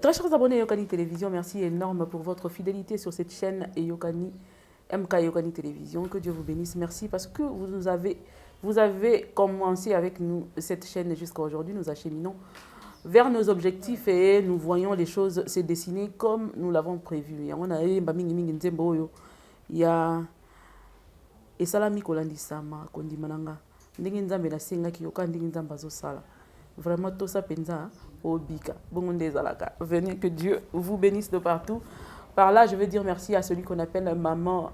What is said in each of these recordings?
Très chers abonnés Eyokani Télévision, merci énorme pour votre fidélité sur cette chaîne Eyokani, MK Eyokani Télévision. Que Dieu vous bénisse. Merci parce que vous avez commencé avec nous cette chaîne jusqu'à aujourd'hui. Nous acheminons vers nos objectifs et nous voyons les choses se dessiner comme nous l'avons prévu. Yango nayemba mingi mingi nzembo oyo ya esalami kolandisama kondima na nga ndenge Nzambe nasengaki yoka ndenge Nzambe azosala. Vraiment, tosa mpenza obika bongo nde ezalaka. Venez, que Dieu vous bénisse de partout. Par là, je veux dire merci à celui qu'on appelle maman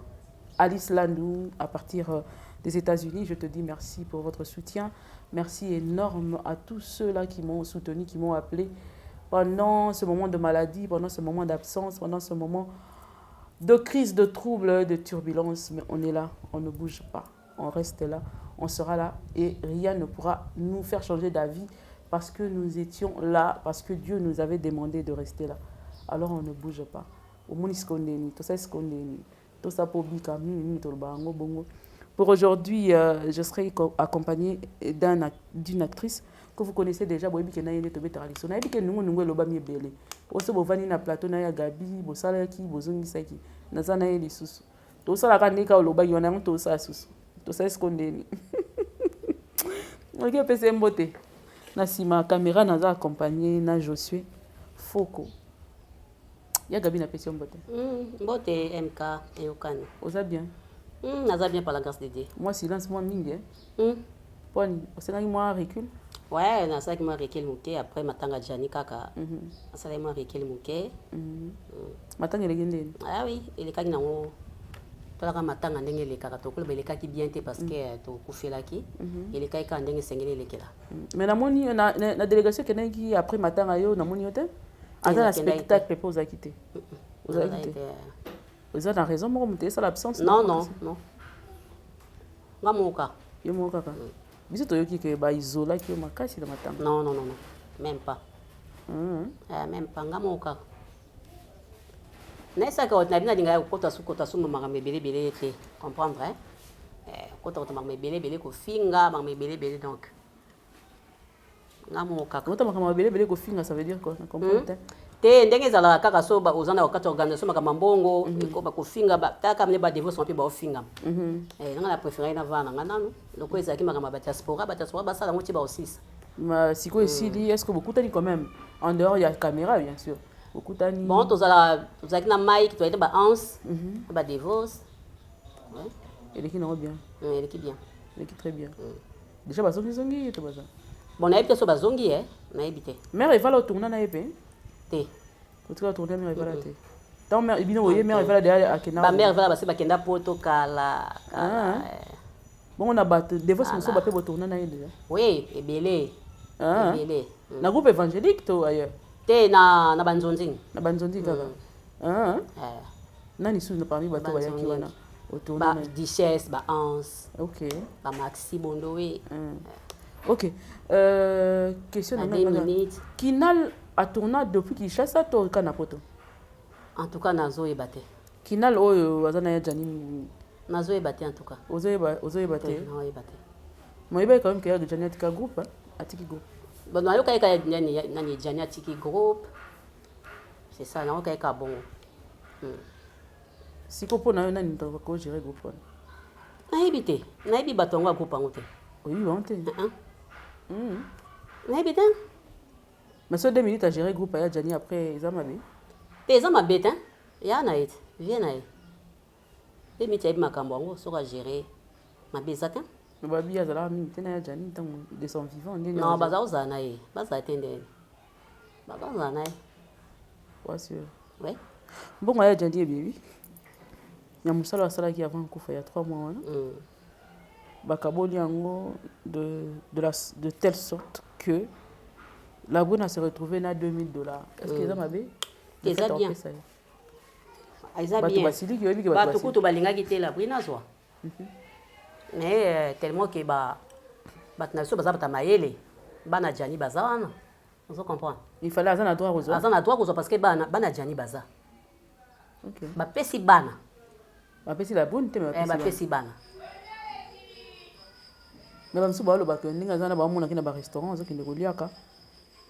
Alice Landou à partir des États-Unis. Je te dis merci pour votre soutien. Merci énorme à tous ceux-là qui m'ont soutenu, qui m'ont appelé pendant ce moment de maladie, pendant ce moment d'absence, pendant ce moment de crise, de troubles, de turbulence. Mais on est là, on ne bouge pas, on reste là, on sera là et rien ne pourra nous faire changer d'avis parce que nous étions là, parce que Dieu nous avait demandé de rester là. Alors on ne bouge pas. Omoni sikondeni, tosa sikondeni, tosa po bika mingi mingi toloba yango bongo. Pour aujourd'hui, je serai accompagné d'une actrice que vous connaissez déjà. Boyebi ke na ye nde tobetaka liso. Nayebi ke nungu nungu elobami ebele oso bovandi na plateau na ya Gabi, bosalaki, bozongisaki. Naza na ye lisusu, tosalaka ndenge kaka olobaki wana yango, tosala susu, tosali siko ndeni oki opesa ye mbote. Na nsima ya caméra, naza accompagné na Josué Foko. Ya Gabi, napesi yo mbote. Mbote MK Eyokani. Oza bien? Naza bien par la grâce de Dieu. Mwa silence mwa mingi, eh? Poni osengaki mwa recul? Ouais, nasalaki mwa recul moke après matanga Jani kaka. Nasalaki mwa recul moke. Matanga eleki ndeni? Ah oui, elekaki nango. Tolaka matanga ndenge elekaka, tokoloba elekaki bien te parce que tokufelaki. Elekaki kaka ndenge esengeli elekela. Mais namoni na délégation ekendaki après matanga yo, namoni yo te. Aza na Nakendaki te. spectacle mpe ozalaki te? Ozalaki te? Oza na raison moko moto esala absence? Non, non, non. Nga moko kaka. Yo moko kaka. Biso toyoki ke baizolaki yo makasi na matanga. Non, non, non, non. Même pas. Eh, même pas, nga moko kaka. Nayesaka na bino alingaka kokota su kota su makambo ebele ebele te, comprendre, hein? Eh, kota kota makambo ebele ebele, kofinga makambo ebele ebele, donc nga moko kaka. Ota makambo ebele ebele, kofinga, ça veut dire quoi? Na comprendre te. Te, ndenge ezalaka kaka so oza na kati ya organisation, makambo ya mbongo ekoba kofinga, taka mne badivorce mpe baofingama. Eh, nga na préféré na vana nga nanu loko ezalaki makambo ya badiaspora, badiaspora basala yango ti baosisa. Ma sikoyo esili, est ce que bokutani quand même en dehors ya caméra, bien sûr, bokutani? Bon, tozala, tozalaki na Mike, tozalaki na baanse na badivorce. Ouais. Eleki nango bien? Eleki bien. Eleki très bien. Déjà bazongizongi to baza? Bon, nayebi te so bazongi, e nayebi te. Mare Evala, otourna na ye mpe? Te. Otika otourne mare Evala te? Ntango mare bino boye, mare Evala deya akenda. Bamare Evala basi bakenda Poto kala kala. Ah. Eh. Bongo na bato devoce mosusu bape botourna na ye déjà? Oui, ebele. Ah. Ebele. Na groupe évangélique to ailleurs? Te, na banzonzing. Na banzonzi kaka. Ah. Eh. Nani susu parmi bato bayaki wana otourna ba na ye? Duchesse, baanse, bamaxi Bondowe. Ok, question na na deux ngai. minutes. Kinal atourna depuis Kinshasa to kaka na Poto? En tout cas nazoyeba te. Kinal oyo aza na ya Jani. Nazoyeba te en tout cas. Ozoyeba, ozoyeba te? Nazoyeba te. Moyebaki quand même ke ya Jani atika groupe, hein? Atiki groupe. Bon, nayoka kaka nani nani, Jani atiki groupe, c'est ça, nayoka kaka bongo. Siko mpo na yo, nani moto akogérer groupe wana? Nayebi te, nayebi bato yango ya groupe yango te. Oyebi bango te? Uh-uh. Nayebi te. Mais so 2 minutes agérer groupe aya Jani après, eza mabe? Te, eza mabe te, ya na ye te, vie na ye nde miti ayebi makambo yango. Soki agérer, mabe eza te. Babi azalaka mingi te na ya Jani ntango de son vivant ndenge? Non, baza kozala na ye, bazala te ndeni baza kozala na ye. Pas sûr. Ouais. Mbongo ya Jani ebebi ya mosala asalaki avant kufa ya 3 mois wana, bakaboli yango de telle sorte que la brune se retrouve na 2000 $. Est ce que eza mabe? Eza bien. Eza Bato bien. basiliki, oyebi ke bato bato kutu balingaki te la brune azwa, mais tellement ke bato na biso baza bato ya mayele, bana Jani baza wana, ozo comprendre? Il fallait, aza na droit kozwa. Aza na droit kozwa parce que bana Jani baza. Bapesi bana. Bapesi la brune te, mais Eh, bapesi bana. Bapesi bana. Mais bamosusu balobaka ndenge aza na bamonaki na barestaurant, azokende koliaka.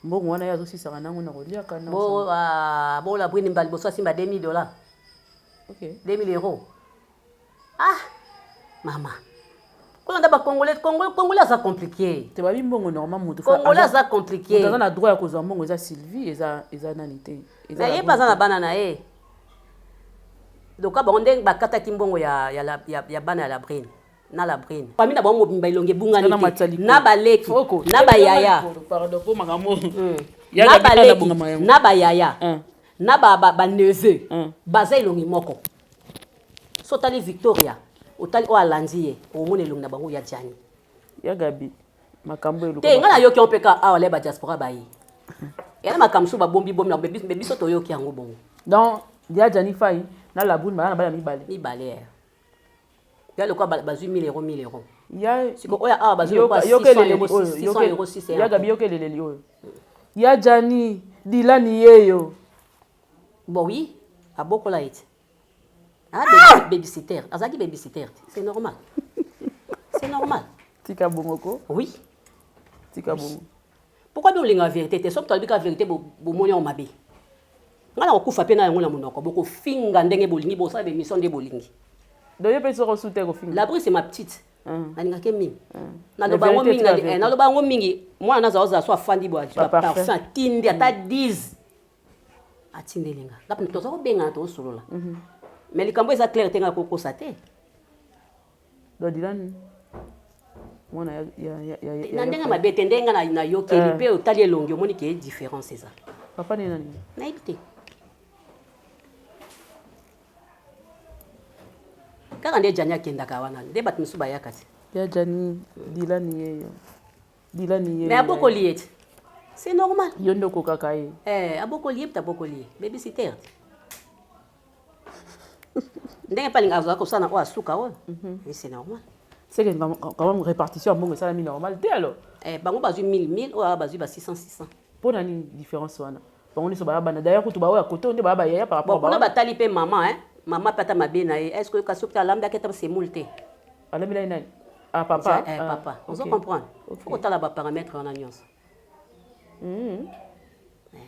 Mbongo wana ye azosisaka nango na koliaka na Bo ah, bo la brune mbala liboso asimba 2000 $. 2000 euros. Ah mama, kolanda bacongolais, Congolais aza compliqué. Te, babi mbongo normal, moto Congolais aza compliqué. Moto aza na droit ya kozwa mbongo eza Sylvie, eza nani te. Na ye mpe aza na bana na ye. Loka bango ndenge bakataki mbongo ya bana ya Labrine na Labrine, famille na bango mobimba, elongi ebungani te, na baleki na bayaya, na baleki na bayaya na baneveu, baza elongi moko. So otali Victoria, otali oyo alandi ye, omona elongi na bango ya Jani. Ya Gabi, makambo eluka te. Ngai nayoki yango mpe ka awa le badiaspora baye yana makambo mosusu babombi bombi na me biso toyoki yango bongo. Donc ya Jani Fai na Labrune baa na bana mibale. Mibale ya lokola bazwi 1000 euros, 1000 euros. Ya Siko oyo awa bazwi lokola 600 euros, 600 euros, 6. Ya Gabi, yoka eleleli oyo ya Jani Dilani yeyo. Bon, oui, abokola ye te. Ah, babysitter, azalaki babysitter te, c'est normal, c'est normal. Tika bongo ko. Oui. Tika bongo. Pourquoi bien olingaka vérité te? Soki tolobi kaka vérité, bomoni yango mabe. Ngai na kokufa mpe na yango na monoko, bokofinga ndenge bolingi, bosala bémission nde bolingi. Donc ye mpe soko su te kofinga. Labrune, c'est ma petite, nalingaki mingi, naloba yango mingi, naloba yango mingi. Mwana naza ozala so afandi boye, baparfum atindi ata 10, atindeli nga. Nga toza kobengana, tozosolola, mais likambo eza clair te, nga kokosa te. Donc Dilani mwana ya Na ndenge mabe te, ndenge nga nayokeli mpe otali elongi, omoni ke différence eza. Papa nde nani? Nayebi te, kaka nde Jani akendaka wana nde bato mosusu bayaka te. Ya Jani Dilani yeyo, Dilani yeyo. Mais abokoli ye te, c'est normal. Yo nde okokaka ye. Eh, abokoli ye, abokoli ye, babysitter te. Ndenge mpe alinga azwaka kosala na oyo asuka oyo, oui, c'est normal. C'est que quand même répartition ya mbongo esalami normal te alors. Eh, bango bazwi 1000 1000, oyo awa bazwi ba 600 600. Mpo na nini différence wana? Bango nyonso baya bana. D'ailleurs kutu baoyo ya kote oyo nde baya bayaya par rapport. Bon, kuna batali mpe mama, hein? Mama mpe ata mabe na ye, est ce que kasi soki alambaki ata semoule te? Alambela ye nani? Ah, papa. Eh, ah, papa, ozo comprendre, faut kotala baparamètre wana nyonso.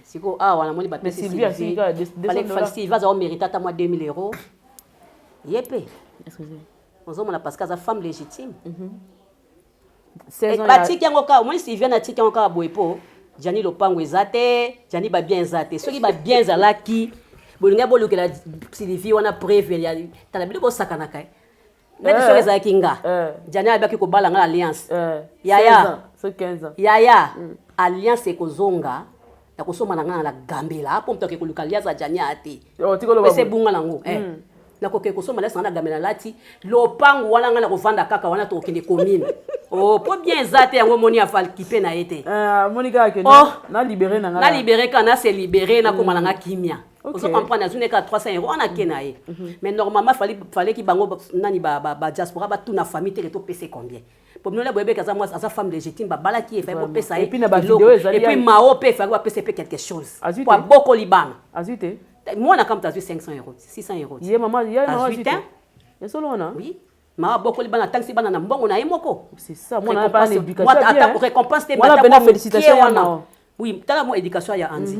Sikoyo awa namoni bapesi Sylvie, Sylvie aza omérite ata mwa 2000 euros ye mpe, ozomona, parce que aza femme légitime. Batiki yango kaka, omoni Sylvie natiki yango kaka boye mpo Jani lopango eza te, Jani babien eza te. Soki babien ezalaki, bolingi bolukela Sylvie wana preuve ya tala bino bosakanaka neti soki ezalaki nga, Jani ayebaki kobala nga alliance. Yaya, yaya, alliance ekozonga ya kosomba na nga na gambela mpo moto ake koluka alliance ya Jani aya te, ese ebunga nango. Nakoke kosomba alliance nga na gambela, nalati lopango wana, nga na kovanda kaka wana, tokokende commune. Oh, po bien eza te, yango omoni afalkipe na ye te. Amoni kaka ke na libéré na nga. Na libéré kaka, na se libéré, nakóma na nga kimia. Ozo comprendre, azwi neka 300 euros wana, ake na ye. Mais normalement fallait bango nani badiaspora batuna famille teke topesa combien, po bino boyebeki aza mwasi, aza femme légitime, babalaki ye, fallait bopesa ye. Et puis mao mpe fallait bapesa mpe quelque chose po abokoli bana. Azwi te. Mwana kamto azwi 500 euros, 600 euros. Ye mama, ye mama. Azwi te. Esolo wana. Oui, mama abokoli bana, atangisi bana na mbongo na ye moko. C'est ça, mwana pas éducation. Récompense te. Wana pena félicitation wana. Oui, tala mo éducation ya Andy.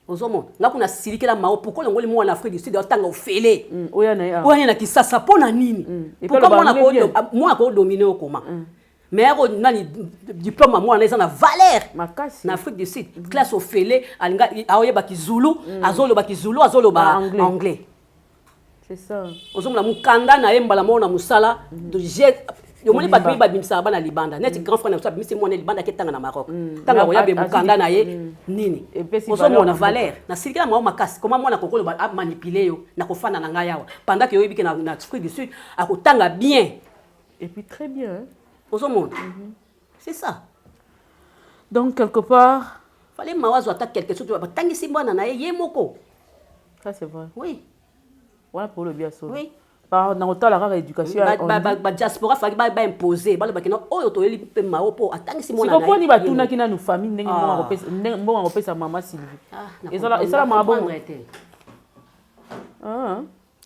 Ozomona nga kuna silikela mao, pourquoi olongoli mwana Afrique du Sud, otanga ofele, oya na ye oya na Kisasa, mpo na nini? Pourquoi mwana kodomine okoma? Mais yako nani, diplôme ya mwana eza na valeur. Makasi. Na Afrique du Sud, classe ofele, alinga aoyeba kizulu, azoloba kizulu, azoloba anglais. C'est ça. Ozomona mokanda na ye mbala moko na mosala. Omoni bato mingi babimisaka bana libanda, neti grand frère na biso abimisi mwana libanda, ake tanga na Maroc. Ntango akoya, mokanda na ye nini? Ozomona valeur. Nasilikela mao makasi. Koma mwana kokoloba amanipule yo na kofanda na ngai awa, pendant ke oyebi ke na Afrique du Sud akotanga bien. Et puis très bien. Ozomona, c'est ça. Donc quelque part fallait mawa azwa ata quelque chose, batangisi mwana na ye ye moko. Ça, c'est vrai. Oui. Wana po olobi ya solo. Oui. Na kotala kaka éducation. Badiaspora faki baimpose, balobaki no oyo toyeli mpe mao mpo atangisi mwana. Siko mponi batunaki nanu famille ndenge mbongo akopesa mama Sylvie esalamaka bongo?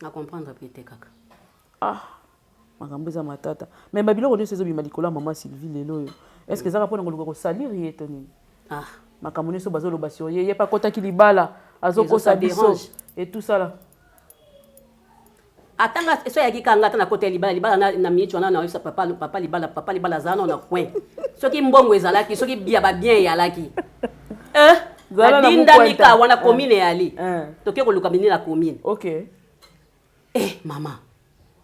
Na comprendre mpe te kaka. Ah, makambo eza matata, mais babiloko nyonso ezobima likolo ya mama Sylvie lelo oyo, est ce que ezaka mpona koluka kosalir ye to nini? Ah. Makambo nyonso bazoloba sur ye, ye mpe akɔtaki libala, azokosa Ça biso dérange. Et tout ça là. Atanga so ayaki kanga ata na kota ya libala, libala na miniti wana nayosa papa, papa libala, papa libala azala nano na coin. Soki mbongo ezalaki, soki bia babien eyalaki. Eh, Zala na nadindami mokwenta. ka wana commune eyali. Eh. Toke koluka minini na commune. Eh mama,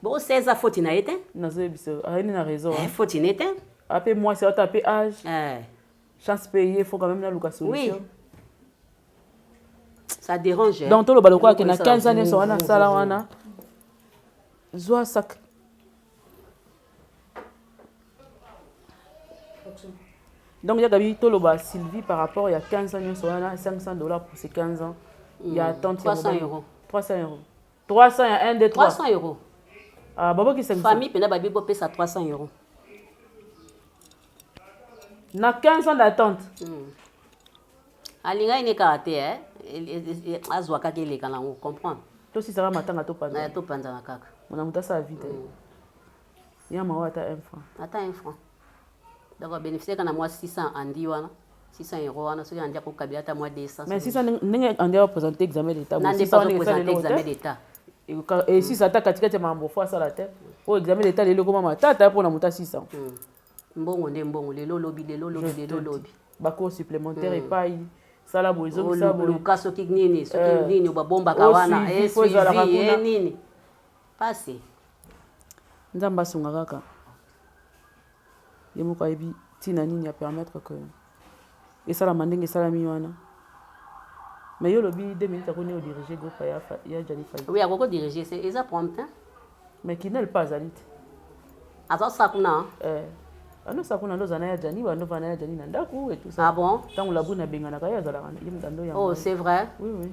bo 16 ans, foti na ye te. Nazoyebisa, ayeni na raison. Eh, foti na ye te. Ape mwasi ata ape âge. Eh, Chance mpe ye, faut quand même naluka solution. Oui. Ça dérange, hein. Donc toloba lokola ke na Eloko esala 15 ans nyonso wana vu, asala vu, vu. wana, zwa sac. Donc ya Gabi, toloba Sylvie, par rapport ya 15 ans nyonso wana, 500 $ pour ces 15 ans ya attente ya 300 mobali. euros. 300 euros, 300 ya 1 2 3. 300 euros. Ah, baboki 500. Famille mpena babi bopesa 300 euros. Na 15 ans d'attente. Alingaki ne kaka te, eh? Azwa kaka, eleka nango, comprendre. Tosisaka matanga, topanza. Na topanzana kaka. Mona moto asala vite ya mawa, ata 1 franc. Ata 1 franc. Donc abénéficie kaka na mwa 600 andi wana, 600 euros wana. Soki andi akokabila ata mwa 200. Mais 600, ndenge andi areprésente examen d'état. Na nde azoprésente examen d'état. Esisa ata katikati ya makambo fo asala te po examen d'état lelo ekoma matata mpona moto a 600. Mbongo nde mbongo, lelo lobi, lelo lobi, lelo lobi. Bacours supplémentaire epai, sala boye, ezongisa boye. Luka soki nini, soki nini babombaka O wana. suivi, fo ezalaka suivi kuna. Nini pasi. Nzambe asunga kaka, ye moko ayebi ntina nini ya permettre que esalama ndenge esalami wana. Mais yo olobi 2 minutes akoni odirige groupe ya Jani Fai. Oui, akoko dirige, c'est eza prompt, hein? Mais Kinel mpe azali te. Azosala kuna? Eh, anosa kuna ndo ozala na ya Jani, bando na ya Jani na ndako et tout ça. Ah bon? Ntango Labuni abenganaka ye, azalaka ye moto ando yango. Oh, c'est vrai? Oui.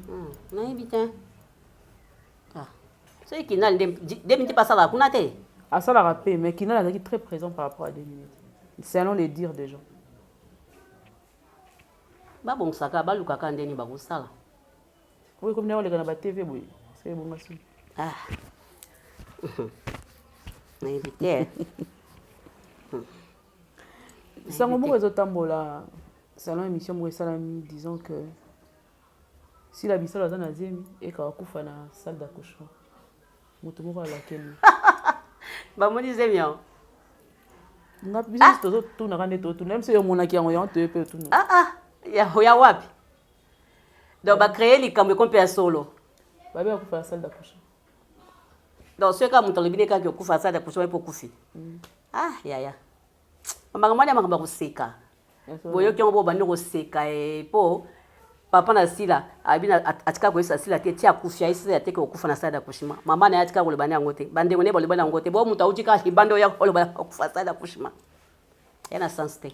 Nayebi te. Ah. Soki Kinal nde 2 minutes mpe asalaka kuna te. Asalaka mpe, mais Kinal azalaki très présent par rapport à 2 minutes, selon les dires des gens. Babongisaka, balukaka ndeni bakosala. Oyo komi oleka na batv boye, soki ebonga soki. Ah. Nayebi te. Sango moko ezotambola salon, émission moko esalami, disons que Sila Bisalo aza na zemi, ekaka kufa na salle d'accouchement, moto moko alakeli. Bamoni zemi yango? Nga biso nyonso tozotunaka nde totuna biso, yo omonaki yango, yango toye mpe otuna. Ah ah, ya wapi? Donc bacréer likambo eko mpe ya solo. Babe akufa na salle d'accouchement. Donc soki kaka moto alobi ne kaka okufa salle d'accouchement mpo okufi. Ah yaya, makambo mwana ya makambo ya koseka. Boyoki yango, bo bandi koseka mpo papa na Sila abi atika koyebisa Sila te ti akufi, ayesila te ke okufa na salle d'accouchement. Mama na ye atika koloba na yango te, bandeko ne baloba na yango te. Bo moto auti kaka libanda oya koloba okufa salle d'accouchement, ya na sens te.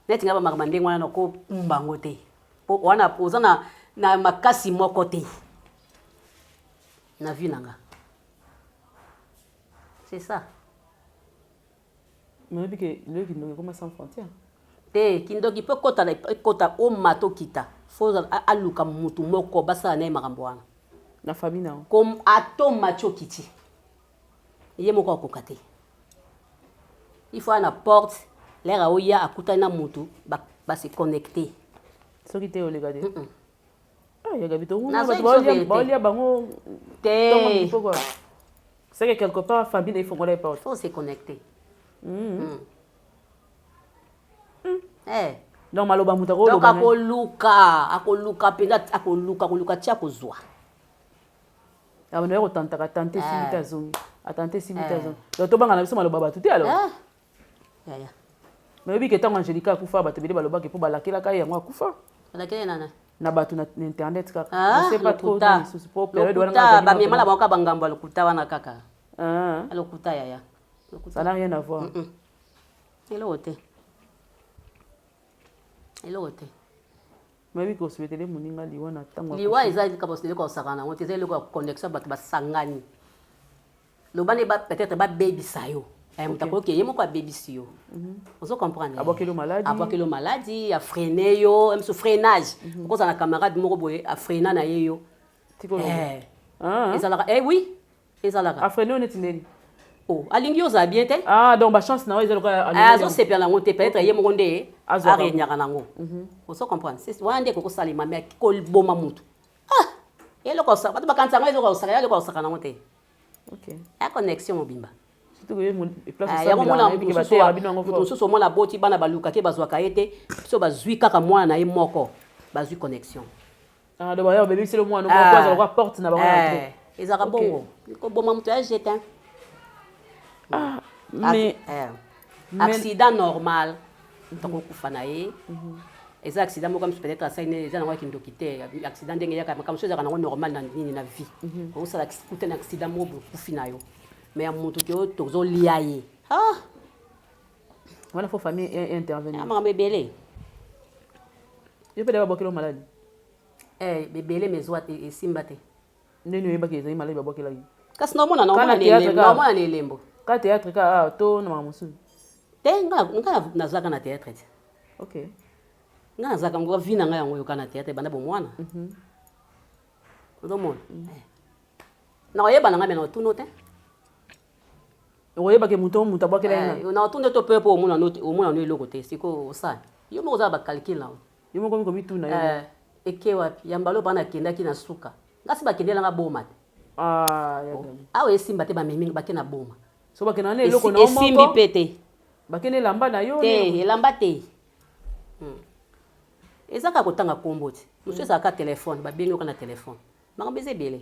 Neti ngai, bamakambo ndenge wana nakokumba yango te, po wana oza na makasi moko te na vie na nga, c'est ça. Nayebi ke lelo kindoki ekoma sans frontière. Te, kindoki mpo ekota, ekota omata okita, fo aluka mutu moko basala na ye makambo wana. Na famille na yo. Kom ata omati okiti, ye moko akoka te. Il faut aya na porte lere aoya, akutani na mutu, base connecte. Soki te, oleka te. Ah, ya Gabi, Nazoyebi bato biso vérité. baolia bango. Te. Quoi, c'est que quelque part famille na efongola ye porte. Faut se connecter. Eh. Donc maloba moto Donc akoloba na ye. Akoluka, akoluka mpenza, akoluka, akoluka ti akozwa. Abanda ye kotantaka tante, esili te, azongi, atante, esili te, azongi. Donc tobanga na biso maloba bato te alors. Ah. Yaya. Mais oyebi ke ntango Angélika akufa, bato ebele balobaki mpo balakelaka ye yango akufa. Alakele nana? Na bato na internet kaka. Ah, Je sais pas trop lokuta. na lisusu po période wana nga Lokuta. azalaki Bamema na na bango kaka bangambo ya lokuta wana kaka. Ah, lokuta yaya, lokuta. Ça n'a rien à voir. Eloko te, eloko te. Mayebi kosouhaiter moninga liwa na ntango Liwa eza likambo eloko ya kosakana nango te, eza eloko ya connexion, bato basangani. Loba nde peut-être babebisa yo. Moto akoki ye moko abebisi yo, ozo comprendre? Abwakeli yo maladi. Abwakeli yo maladi, afreine yo mosu, freinage. Okozala na camarade moko boye, afreina na ye yo. Tikolo. Eh, Ah, ezalaka, eh oui, ezalaka. Afreine yo neti ndeni? Oh, alingi yo ozala bien te. Ah, donc ba chance na yo eza lokola ah, azosepela nango te, peut-être ye moko nde aregnaka nango. Ozo comprendre? Wana nde ekokosalema, mais koboma mutu, ah, eloko bato bakanisa yango, eloko osaka, eloko osaka nango te. Ya connexion mobimba. Yango mona moto mosusu, omona aboti bana, balukaki, bazwaka ye te. Biso bazwi kaka mwana na ye moko, bazwi connexion. Ah, donc babebiseli mwana moko azala kwa porte na bango. Ezalaka bongo, koboma moto ya jetin. Ah, mais accident normal, tokokufa na ye, eza accident moko mosusu peut-être asali, eza nango ya kindoki te. Accident ndenge eyaka, makambo mosusu ezalaka nango normal na nini, na vie. Okosala kuta na accident moko boye, okufi na yo. Mais ya moto ke oyo tozolia ye, ah! Wana faut famille intervenir. Makambo ebele. Yo mpe babwakela maladi? Ebele, mais ezwa te, esimba te. Ndeni oyebaki ezali maladi babwakelaki? Kasi naomona naomona na elembo. Ka théâtre ka to na makambo mosusu? Te, nga nazalaka na théâtre te. Nga nazalaka ngo, vie na ngai yango oyoka na théâtre banda bomwana. Ozomona, nakoyeba na ngai, me naotuno te. Oyebaki moto, moto abwakela ye? Na otuna to mpe mpo omona no eloko te. Sikoyo osala yo moko, ozala bacalcul na yo. Yo moko komituna yo. Eke wapi ya mbala oyo mpana nakendaki na suka, ngasi bakendelanga boma te. Awa esimba te, bamemi bake na boma. So bakenda na eloko na esimbi mpe te. Bakende elamba na yo? Te, elamba te. Eza kaka kotanga nkombo te. Mosusu ezalaka telefone, babengi oka na telefone. Makambo eza ebele.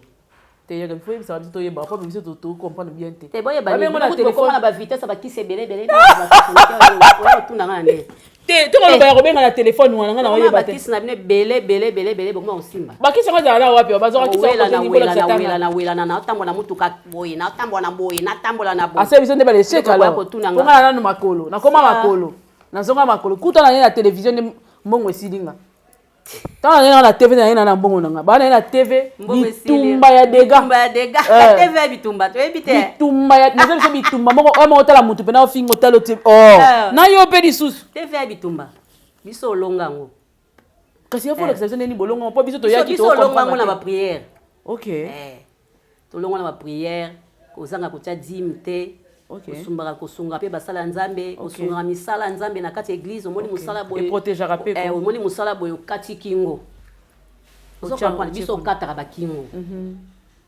Te, yaka, faut yebisaka biso toyeba, po biso tocomprendre bien te. Te, boyeba kokoma na bavitesse, bakisi ebele ebele, oya otuna nga na nde. Te, tokoloba ya kobenga na telefone wana, nga na oyeba te. Bakisi na bino ebele ebele ebele ebele, bokoma kosimba. Bakisi yango ezala na wapi? Bazwaka kisi? Welana na welana, naotambola na mutuka boye, naotambola na boye, natambola na boye. Ase biso nde baleshek alors, mpo nga na nanu makolo, nakoma makolo, nazonga makolo kuta na ye na télévision nde mbongo esilinga. Ntango naye na TV, naye na mbongo na nga, baa naye na TV, bitumba ya dega. TV bitumba, toyebi te. Bitumba ya naza biso, bitumba moko oyo moko, otala motu mpena ofinga, otala oti oh na yo mpe lisusu. TV ya bitumba, biso olonga yango. Kasi yo folakisa biso ndeni bolonga, mpo biso toyaki. Biso olonga yango na baprière. Tolonga na baprière, kozanga kotia dîme te, kosumbaka, kosunga mpe basala ya Nzambe, kosungaka misala ya Nzambe na kati ya église. Omoni mosala boye, omoni mosala boye, okati kingo, ozocomprendre? Biso okataka bakingo,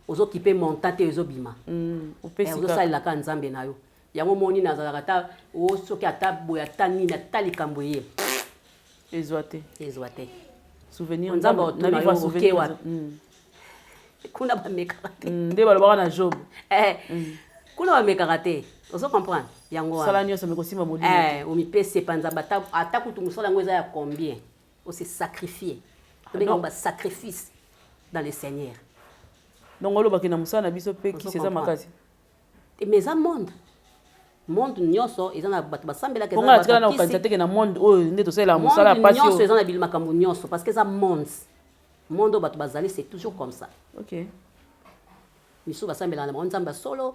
ozokipe montant te, ezobima, ozosalelaka Nzambe na yo. Yango moni nazalaka ata o soki ata boye, ata nini, ata likambo eye. Ezwa te. Ezwa te. Souvenir. Nzambe otuna yo, oke wapi? Kuna bamekaka te. Nde balobaka na Job. Kuna bamekaka te, ozo comprendre yango? Sala nyonso, me kosimba molimo. Omipesi epa Nzambe, ata kutu mosala yango eza ya combien, ose sacrifier, tobenga yango basacrifice dans le Seigneur. Donc olobaki na mosala na biso mpe kisi eza makasi. Mais eza monde nyonso eza na bato basambelaka. Mpo nga natikala na kokanisa teke na monde oyo nde tosalelaka mosala ya pasi. Nyonso eza na makambo nyonso, parce que eza monde oyo bato bazali, c'est toujours comme ça. Misusu basambelaka na bango Nzambe ya solo,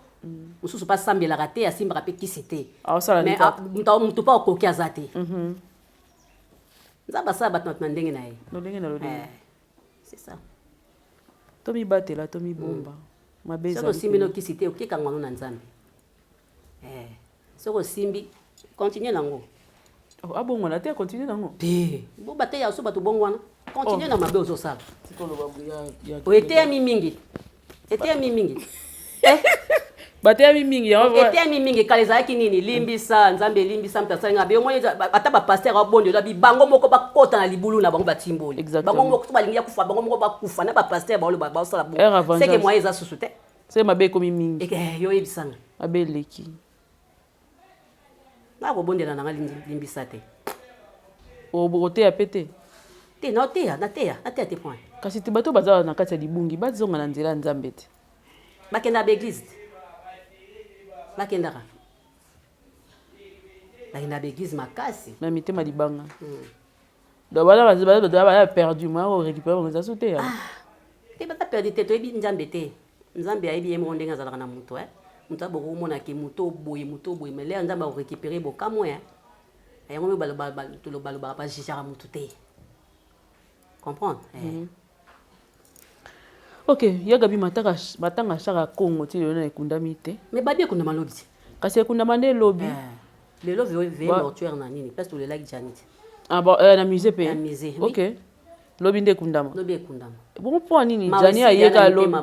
mosusu mpe asambelaka te, asimbaka mpe kisi te. Mais motu mpe akoki aza te. Nzambe asala bato na ndenge na ye. Lolenge na lolenge. C'est ça. Tomibatela, tomibomba mabe. Soki osimbi no kisi te, okekanga ngo na Nzambe. Soki osimbi, continue nango. Abongwana te, continue nango. Te, bo bateya so bato bongwana, continue na mabe ozosala. Eteyami mingi, eteyami mingi. Bateyami mingi. Eteyami mingi. Kala ezalaki nini? Limbisa, Nzambe elimbisa moto asali nga. Omoni, ata bapasteur abondela bango moko, bakota na libulu na bango, batimboli bango moko. So balingi ya kufa, bango moko bakufa na bapasteur baoloba, baosala bongo, seke moyen eza susu te. Se mabe ekomi mingi. Yo oyebisanga. Mabe eleki. Nga kobondela nanga limbisa te. Oteya mpe te? Te, naoteya, nateya, nateya te, point. Kasi te, bato baza na kati ya libungi bazonga na nzela ya Nzambe te. Bakendaka baeglise te, bakendaka, bakendaka baeglise makasi. Na mitema libanga. Donc bana baza perdu, moyen korécupérer bango eza su te. Te, baza perdu te, toyebi Nzambe te. Nzambe ayebi ye moko ndenge azalaka na moto. Moto aboko omonake moto boye, moto boye, mais l'heure Nzambe akorécupérer bokamwe yango. Mi balobaka, bajugeaka motu te, comprendre? Ok, ya Gabi, matanga Shaka Kongo ti lelo na ekundami te. Mais babi ekundama lobi te. Kasi ekundama nde elobi. Lelo veillée mortuaire na nini, place tolelaki Janit. Ah bon, na musée mpe? Na musée, oui. Ok, lobi nde ekundama. Lobi ekundama. Bongo mpo nini Jani ayeka lobi?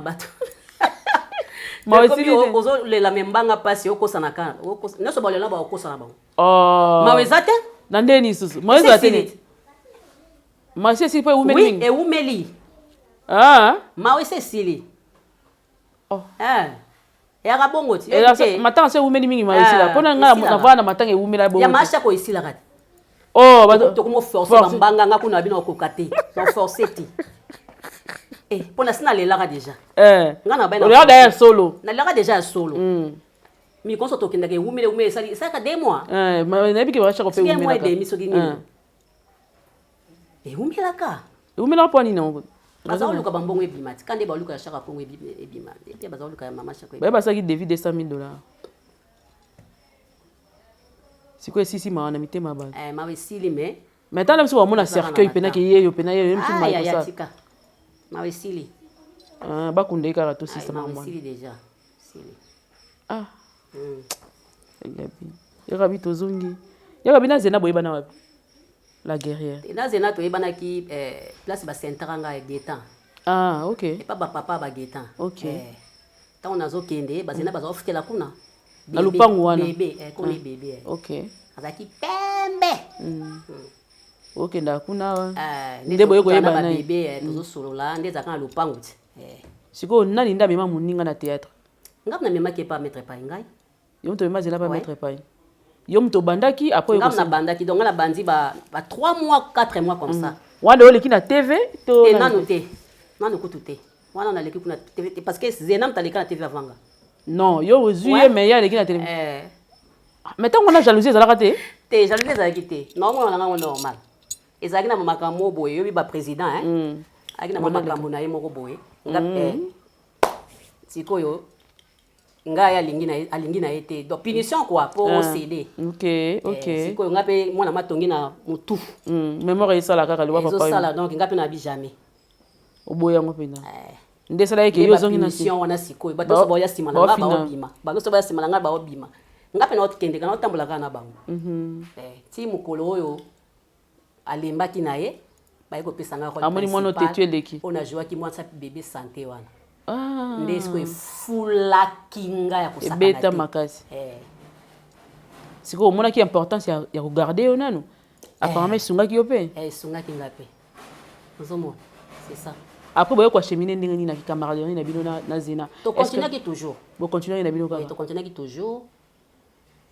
Bato ozolela me mbanga mpasi, okosana kaka nyonso, balela baokosana bango. Oh. Mawa eza te. Na ndeni lisusu mawa ezala te, masi esili mpo ewumeli mingi. Ewumeli. Ah. Mawa esi esili. Oh. Eyaka bongo ti. Matanga so ewumeli mingi, mawa esila. Mpona ngai navanda na matanga ewumela bongo. Ya maashako esilaka te. Oh. Tokomo force bambanga nga kuna bino okoka te, na force te mpona si nalelaka déjà. Nga na olelaka ya solo. Nalelaka déjà ya solo. Mikonso tokendaka, ewumeli, ewumeli, esali esalaka 2 mois. Nayebi ke bashako mpe. Soki un mois et demi, soki nini, ewumelaka. Ewumelaka mpo nini yango? Baza koluka bambongo ebima ti ka nde baluka ya Shaka Kongo ebima, et puis baza koluka ya mama Shako. Baye basalaki devis 200 000 $. Sikoyo esisi mawa na mitema ya bato. Mawa esili mais. Mais ntango biso bamona cercueil mpena ke ye yo mpena ye yo. Ya tika, mawa esili. Bakunda ye kaka, tosisa. Mawa esili déjà, esili. Ah, Gabi, yakabi tozongi, yakabi na Zena boyebana wapi, la guerrière? Na Zena toyebanaki place basentaka ngai Getan. Ah, ok. Epa bapapa bagetan. Ok. Ntango nazokende, bazena baza kofutela kuna. Na lupangu wana? Bebe kona bebe. Ok. Azalaki pembe. Okendaka kuna. Nde boye koyeba bebe, tozosolola nde ezalaka na lupangu ti. Sikoyo nani nde amema moninga na théâtre? Ngai namemaki epa maître Pai ngai. Yo moto omema Zela pa maître Pai? Yo moto obandaki après? Ngai nabandaki, donc ngai nabandi ba 3 mois, 4 mois comme ça. Wana oleki na TV to? Te, nanu te, nanu kutu te. Wana naleki kuna TV te, parce que Zena moto aleka na TV avant nga. Non, yo ozwi ye, mais ye aleki na télé. Mais ntango wana jalousie ezalaka te? Te, jalousie ezalaki te. Naomona na ngango normal. Ezalaki na makambo boye, yobi baprésident ayaki na mwa makambo na ye moko boye. Nga sikoyo ngai alingi na ye te, donc punition quoi, po océder. Ok ok Sikoyo ngai mpe mwana matongi na motu. Mémoire esala kaka liwa papa. Ezosala, donc ngai mpe nabi jamais. Oboya yango mpenza nde esala eke yo ozongi na punition wana. Sikoyo bato nyonso baoya nsima na ngai baobima, bato nyonso baya nsima na ngai baobima, ngai mpe naokendeka, naotambola kaka na bango ti mokolo oyo alembaki na ye, baye kopesa ngai rôle. Amoni mwana otetu eleki. Oyo nazwaki mwasi bébé santé wana. Nde sikoyo efulaki ngai ya kosakana. Ebeta makasi. Sikoyo omonaki importance ya kogarder yo nanu, apparemment esungaki yo mpe. Esungaki ngai mpe, ozomona, c'est ça. Après boye koacheminer ndenge nini na camaraderie na bino na Zena? Tocontinuaki toujours. Bocontinuaki na bino kaka? Tocontinuaki toujours,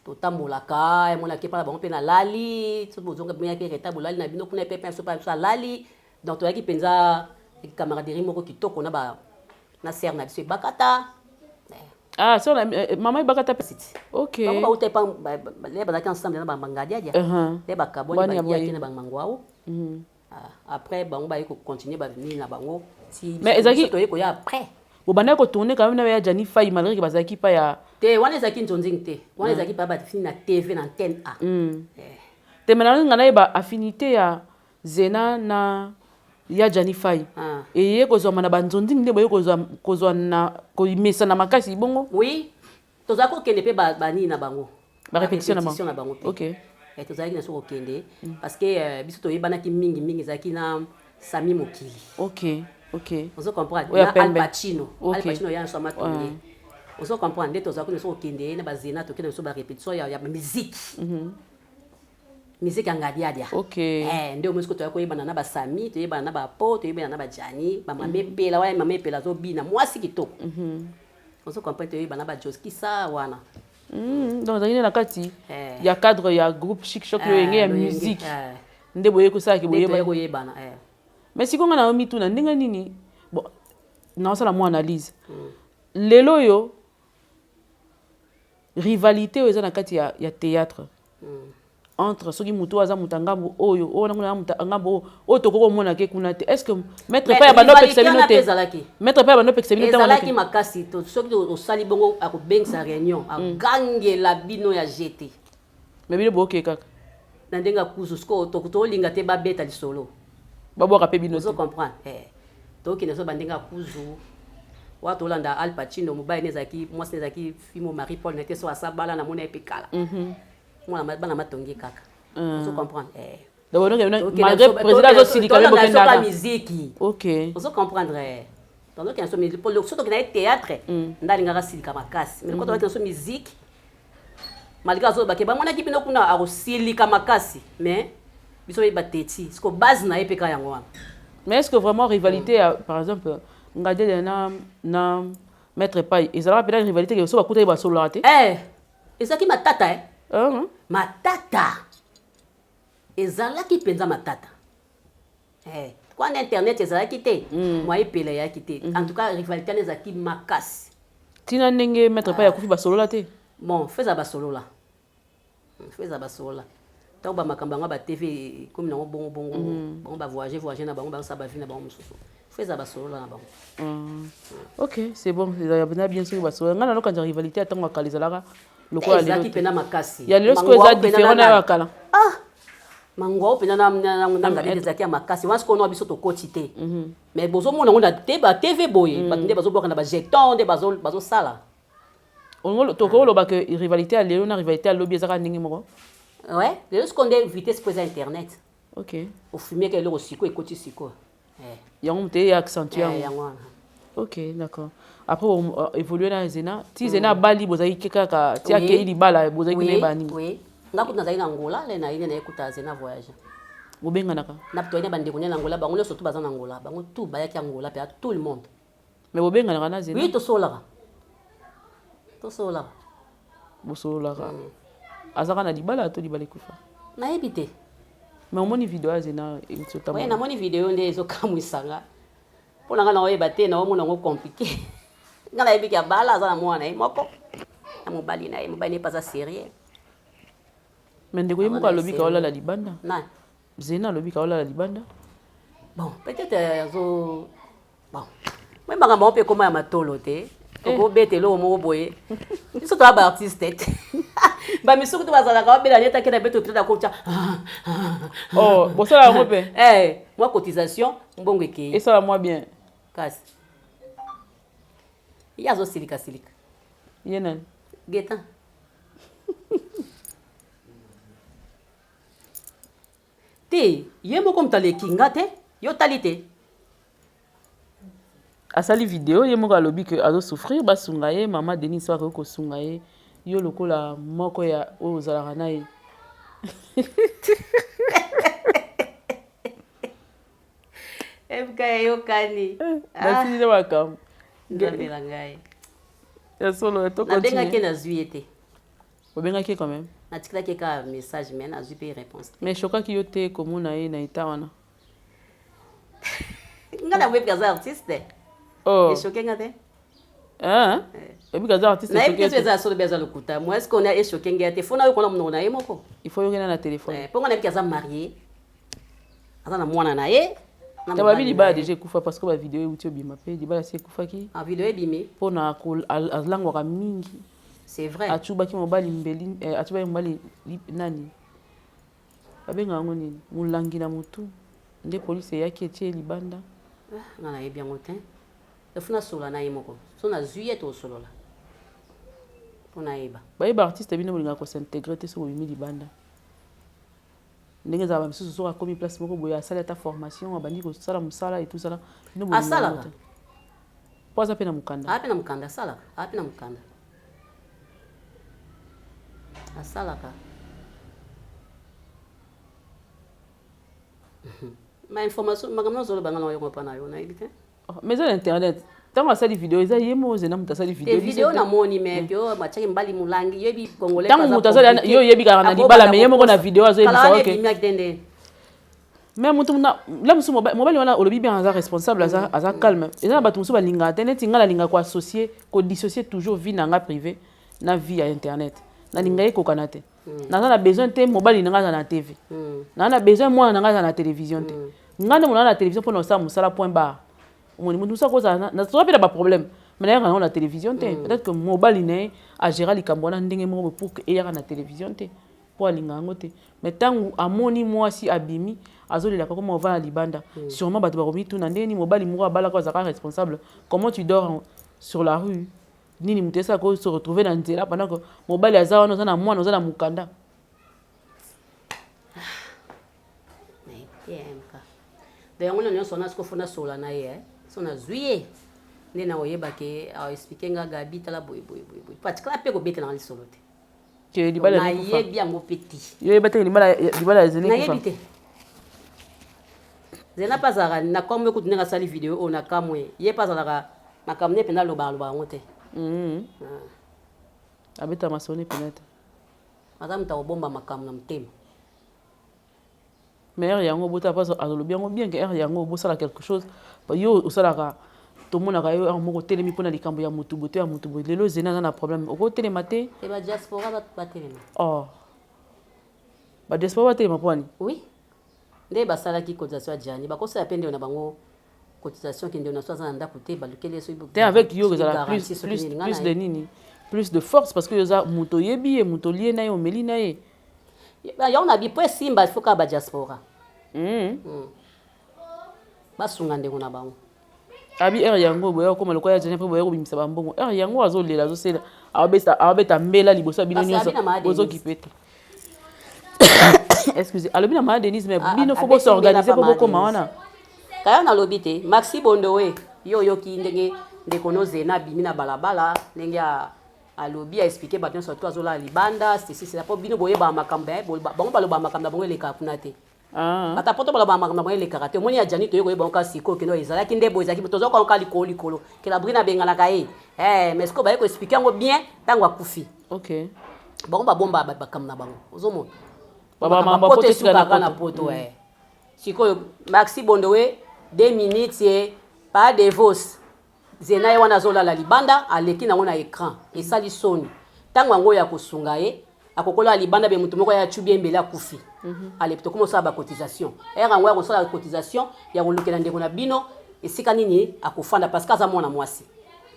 totambolaka, emonaki epa na bango mpe nalali, soki bozonga bimeyaki reta, bolali na bino kuna epe mpe biso alali. Donc toyaki mpenza camaraderie moko kitoko na ba na sœur na biso Ebakata. Ah, so na mama Ebakata pe. Ok. Bango bauta epa le bazalaki ensemble na bangadiadia le bakabwani, bayaki na bamangwao. Après bango baye kocontinue banini na bango ti. Mais ezalaki toye koya après. Bobandaki kotourner quand même na ya Jani Fai, malgré ke bazalaki pa ya Te, wana ezalaki nzonzingi te, wana ezalaki pa bafini na TV, na antenne A. Te, me nalinga nayeba affinité ya Zena na ya Jani Fai eye kozwama na banzonzingi nde boye kozwa na komesana makasi bongo? Oui, tozalaki kokende mpe banini na bango. Barépétition na bango. Na bango mpe. Tozalaki na so kokende parce que biso toyebanaki mingi mingi ezalaki na Sami Mokili. Ok. Ozo comprendre, na Al Pacino. Al Pacino ya so matonge, ozo comprendre, nde tozalaki na so kokende na bazena, tokende na so barépétition ya musique, musique ya ngadiadia. Nde omoni sikoyo toya koyebana na basami, toyebana na bapo, toyebana na bajani, bamama Epela wana, mama Epela azobina, mwasi kitoko, ozo comprendre, toyebana na bajoskisa wana. Donc ozalaki nde na kati ya cadre ya groupe Chic Choc, loyenge ya musique, nde boye kosalaki. Boyeba koyebana. Mais sikoyo nga na yo mituna ndenge nini, bon, naosala mwa analyse lelo oyo, rivalité oyo eza na kati ya théâtre entre soki motu oyo aza moto ya ngambo oyo, oyo wana moto ya ngambo oyo, oyo tokoki komona ke kuna te, est ce que maître pa ya bando opekisa bino te? Maître pa ya bando opekisa bino? Ezalaki makasi. Soki osali bongo, akobengisa réunion, agangela bino ya gt. Mais bino bookee kaka. Na ndenge akuzu sikoyo tolinga te babeta lisolo. Babwaka mpe bino. Ozo comprendre, tokende so bandenge akuzu. Wana tolanda Al Pacino, mobali ne ezalaki, mwasi ne ezalaki fimo Marie Paul na te, so asa bala na mona ye mpe kala. Mwana bana matongi kaka. Ozo comprendre? Eh. Donc, malgré président azosilika me bokendaka miziki. Ok. Ozo comprendre? Eh. Tozokende so musique, po so tokenda ye théâtre nde alingaka silika makasi, mais lokola tozokende so musique, malgré azolobake bamonaki bino kuna, akosilika makasi, mais biso yeba teti siko base na ye mpe kaka yango wana. Mais est ce que vraiment rivalité ya, par exemple, Ngadiadia na Maître Pai ezalaka mpenza rivalité ke so bakutaki basololaka te? Eh, ezalaki matata, eh. Matata ezalaki mpenza matata, eh. Kwana internet ezalaki te, mwa epela eyaki te. En tout cas, rivalité wana ezalaki makasi. Ntina ndenge Maître Pai akufi, basolola te? Bon, fo eza basolola, fo eza basolola. Ntango bamakambo yango ba TV ekomi nango bongo bongo, bango bavoyage voyage na bango, bazosala bavie na bango mosusu, fo eza basolola na bango. Ok, c'est bon, ezalaka mpenza bien soki basolola. Ngai nalokanza rivalité ya ntango ya kala ezalaka lokola ezalaki mpenza makasi. Ya lelo sikoyo eza différent na ya kala. Ah, mangwao mpenza na Ngadiadia ezalaki ya makasi wana. Sikoyo na biso tokoti te, mais bozomona yango na te ba TV boye, bato nde bazobwaka na bajeton nde bazosala. Tokoloba ke rivalité ya lelo na rivalité ya lobi ezaka ndenge moko? Ouais, lelo sikoyo nde vitesse, mpo eza internet. Ofilmeka eloko sikoyo, ekoti sikoyo. Yango moto eye accentue yango. Yango wana. Ok, d'accord. Après évolue na Zena ti Zena abali, bozalaki kaka ti akei libala, bozalaki nayeba nini? Oui, nga kutu nazali na Angola le na ye nde nayekuta Zena voyage. Bobenganaka? Na toyei na bandeko nde na Angola, bango nyonso tu baza na Angola, bango tu bayaki Angola mpe tout le monde. Mais bobenganaka na Zena? Oui, tosololaka, tosololaka. Bosololaka. Azaka na libala to libala ekufa? Nayebi te. Mais omoni video ya Zena euti? Oye, namoni video nde ezokamwisanga mpo na ngai, naoyeba te, naomona yango compliqué. Ngai nayebiki abala, aza na mwana na ye moko na mobali na ye, mobali na ye mpe aza sérieux. Mais ndeko ye moko alobi ka olala libanda. Na Zena alobi ka olala libanda. Bon, peut-être azo, bon, oyebaka bango mpe ekoma ya matolo te, okobeta eloko moko boye. Biso toya baartiste te, bamisuku to bazalaka babela neti akenda beto peut-être akotya. Oh, bosala yango mpe? Mwa cotisation, mbongo ekei. Esala mwa bien. Kasi ye azosilikasilika. Ye nani? Getan te, ye moko moto aleki nga te, yo tali te. Asali video, ye moko alobi ke azosouffrir, basunga ye. Mama Denis akoki kosunga ye, yo lokola moko ya oyo ozalaka na ye. MK Eyokani. Nasili makambo. Nzambe na ngai. Ya solo. Nabengaki, nazwi ye te. Obengaki ye quand même? Natikelaki ye kaka message, mais nazwi mpe réponse. Mais shokaki yo te komona ye na eta wana? Nga nayebi aza artiste. Oh. Echoquer nga te. Oyebi aza artiste? Nayebi te so eza solo be aza lokuta. Moi, est ce qu'on a echoquer ngai te, fo nayokola monoko na ye moko. Il faut yokena na téléphone. Mpo nga nayebiki aza marié, aza na mwana na ye. Ta babi libala déjà ekufa, parce que bavideo euti obima mpe libala si ekufaki. Video ebimi. Mpona alangwaka mingi. C'est vrai. Atubaki mobali mbeli, atubaki mobali nani babenga yango nini, molangi na motu, nde polisi eyaki etie libanda. Nga nayebi yango te, efu nasolola na ye moko, so nazwi ye tosolola mpo nayeba. Bayeba artiste, bino bolingaka kos'intégrer te so bobimi libanda ndenge ezala. Bamisusu soki akomi place moko boye, asali ata formation, abandi kosala mosala etusala. Bino asalaka. Po aza mpe na mokanda. Aa, mpe na mokanda, asalaka, aa mpe na mokanda, asalaka. Ma information, makambo nyonso oloba, nga na oyoka mpa na yo, nayebi te. Mais eza na internet, ntango asali video, eza ye moko Zena moto asali video. Video namoni, mais yo batiaki mbali molangi, yoyebi congolais. Ntango moto azali, yo oyebi kaka na libala, mais ye moko na video azoyebisa. Ok, te nde. Mais moto la mosusu, mobali wana olobi bien, aza responsable, aza calme. Eza na bato mosusu balingaka te, neti ngai nalingaka koassocier, kodissocier toujours vie na nga privé na vie ya internet. Nalinga ekokana te. Naza na besoin te mobali na ngai aza na TV, naza na besoin mwana na ngai aza na télévision te. Ngai nde mona na télévision mpona kosala mosala, point barre. Omoni moto mosusu akozala, toza mpe na baproblème, mais nayaka yango na télévision te. Peut-être que mobali na ye agéra likambo wana ndenge moko pour que eyaka na télévision te, mpo alinga yango te. Mais ntango amoni mwasi abimi, azolelaka, koma ovanda libanda, sûrement bato bakomituna ndenge nini mobali moko abalaka, azalaka responsable, comment tu dors? sur la rue? Nini moto esalaka se retrouver na nzela pendant que mobali aza wana, oza na mwana, oza na mokanda? Tmk donc yango na nyonso wana, siko fo nasola na ye, so nazwi ye nde na koyeba ke aexpliquer nga: Gabi, tala boye boye boye boye. Patikala mpe kobetelanga lisolo te. Ke libala? Nayebi yango mpe te. Yo oyeba te libala ezali? Nayebi te. Zena mpe azalaka na kamwe kutu ndenge asali video oyo, na kamwe. Ye mpe azalaka makambo nde mpenza alobaka alobaka yango te. Abeta masoni mpena te. Aza moto akobomba makambo na motema. Mais heure yango bota mpo alobi yango bien ke heure yango bosala quelque chose. Yo osalaka, tomonaka yo heure moko otelemi mpona likambo ya motu boye to ya motu boye. Lelo Zena aza na problème, okotelema te? Te, badiaspora batelema. Oh, badiaspora batelema mpo wani? Oui, nde basalaki cotisation ya Jani, bakosala mpe ndeko na bango cotisation ke ndeko na so aza na ndako te, balukeli. Soki te, avec yo ezala plus, plus, plus de nini, plus de force, parce que yo oza moto oyebi ye, moto olie na ye, omeli na ye. Yango na bi po esimba, il faut kaka badiaspora basunga ndeko na bango. Abi heure yango boya okóma lokola ya Jani mpe boya kobimisa bambongo. Heure yango azolela, azosela, awabeta mbela liboso ya bino nyonso, bozokipe te. Excuse, alobi na Mama Denise, mais bino fo bos'organiser mpo bokóma wana. Kaya nalobi te, Maxi Bondowe, yo oyoki ndenge ndeko no Zena abimi na balabala, ndenge alobi, aexpliquer bato nyonso to azolala libanda sisisila, mpo bino boyebaka makambo bango balobaka, makambo na bango elekaka kuna te. Ata poto balobaka makambo na bango elekaka te. Omoni ya Jani, toye koyeba ngo sikoyo kendo ezalaki nde boye, ezalaki tozoka ngo likolo likolo ke la Brine abenganaka ye, mais sikoyo baye koexpliquer yango bien ntango akufi. Bango babomba makambo na bango, ozomona poto esukaka na poto. Sikoyo Maxi Bondowe, 2 minutes ye pa devos Zena ye wana azolala libanda, aleki nango na écran, esali soni. Ntango yango oyo akosunga ye, akokolala libanda be motu moko ya acubi ye mbele akufi. Ale tokoma osala bacotisation ere yango ya kosala cotisation ya kolukela ndeko na bino esika nini akofanda, parce que aza mwana mwasi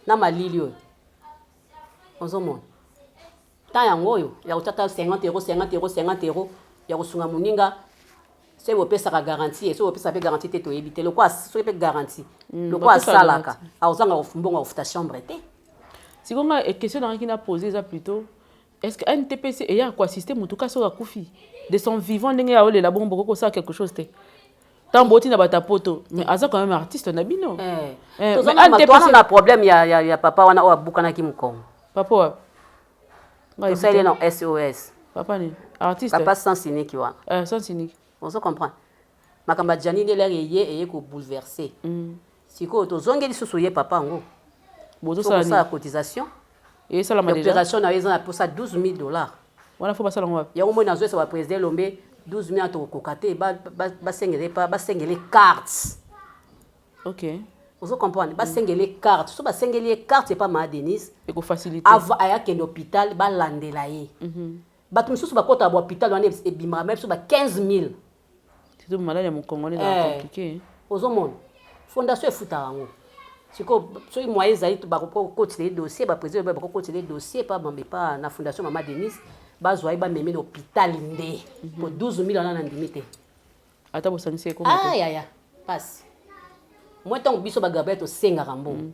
na malili oyo. Ozomona temps yango oyo ya kotia ta 50 euro, 50 euro, 50 euro ya kosunga moninga. Soki bopesaka garantie, soki bopesaka mpe garantie te, toyebi te. Lokwa soki mpe garantie, lokwa asalaka, akozanga mbongo akofuta chambre te. Sikoyo nga question nangaki na pose eza plutôt: est ce que ANTPC eyaka koassister motu ka soki akufi? De son vivant, ndenge aolela bongo, bokoki kosala quelque chose te? Ntango botinda bato ya poto, mais aza quand même artiste na bino. Toza na problème ya papa wana oyo abukanaki mokongo. Papa wa? Tosali na SOS. Papa nini? Artiste? Papa Sans Unique wana. Sans Unique. Ozo comprendre makambo ya Jani nde lere eye kobouleverser. Sikoyo tozongeli lisusu ye papa yango. Bozosala cotisation. Esalama déjà? Opération na ye eza na posa 12 000 dollars. Wana fo basala ngo wapi? Yango moi nazoyesa baprésident Elombe, 12 000 tokokoka te, basengele carte. Ozo comprendre, basengeli carte. So basengeli ye carte epa Maa Denise, ekofaciliter. Avant ayakende hôpital, balandela ye. Bato mosusu bakɔtaka ba hôpital wana, ebimaka ma biso ba 15 000. Surtout maladi ya mokongo wana ezala compliqué. Ozomona fondation efutaka yango. Sikoyo soki moyen ezali, bakokotisa ye dossier, baprésident bakokotisa ye dossier pa na fondation Mama Denise, bazwa ye, bamemi na hôpital nde po 12 000 wana na ndimi te. Ata bosangisi, ekoma te. Ayaya, pasi moi. Ntango biso bagabriel tosengaka mbongo,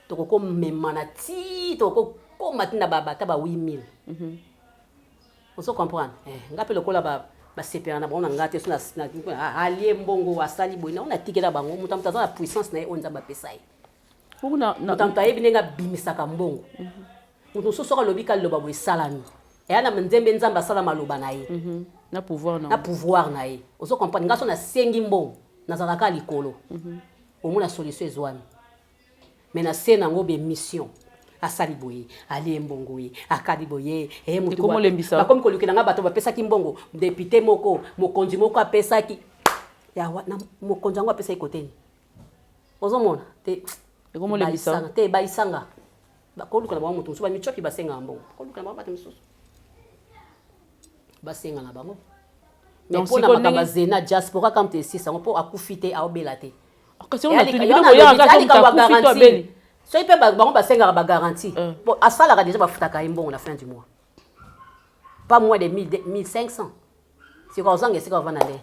tokokomemana ti tokokoma ti na bata ba 8000. Ozo comprendre, nga mpe lokola basepela na bango na nga te, so alie mbongo, asali boye nango, natikela bango. Moto moto aza na puissance na ye oyo Nzambe apesa ye. Moto moto ayebi ndenge abimisaka mbongo. Moto mosusu soki alobi ka liloba boye, esalami. Eya na nzembe, Nzambe asala maloba na ye. Na pouvoir. Na pouvoir na ye. Ozo comprendre nga, so nasengi mbongo, nazalaka likolo, omona solution ezwami. Mais na se nango bemission, asali boye, alie mbongo ye, akali boye, bakomi kolukela nga bato bapesaki mbongo, député moko, mokonzi moko apesaki mokonzi yango apesaki koteni. Ozomona te te, baisanga bakoluka na bango moto mosusu, bamichoki basengaka mbongo, bakoluka na bango bato mosusu basenga na bango. Mais mpona makambo azena diaspora, kamte esisa yango mpo akufi te, aobela te. Soki mpe bango basengaka bagarantie, bon, asalaka déjà, bafutaka ye mbongo na fin du mois, pas moins de 1500. Sikoyo ozanga esika ovanda nde.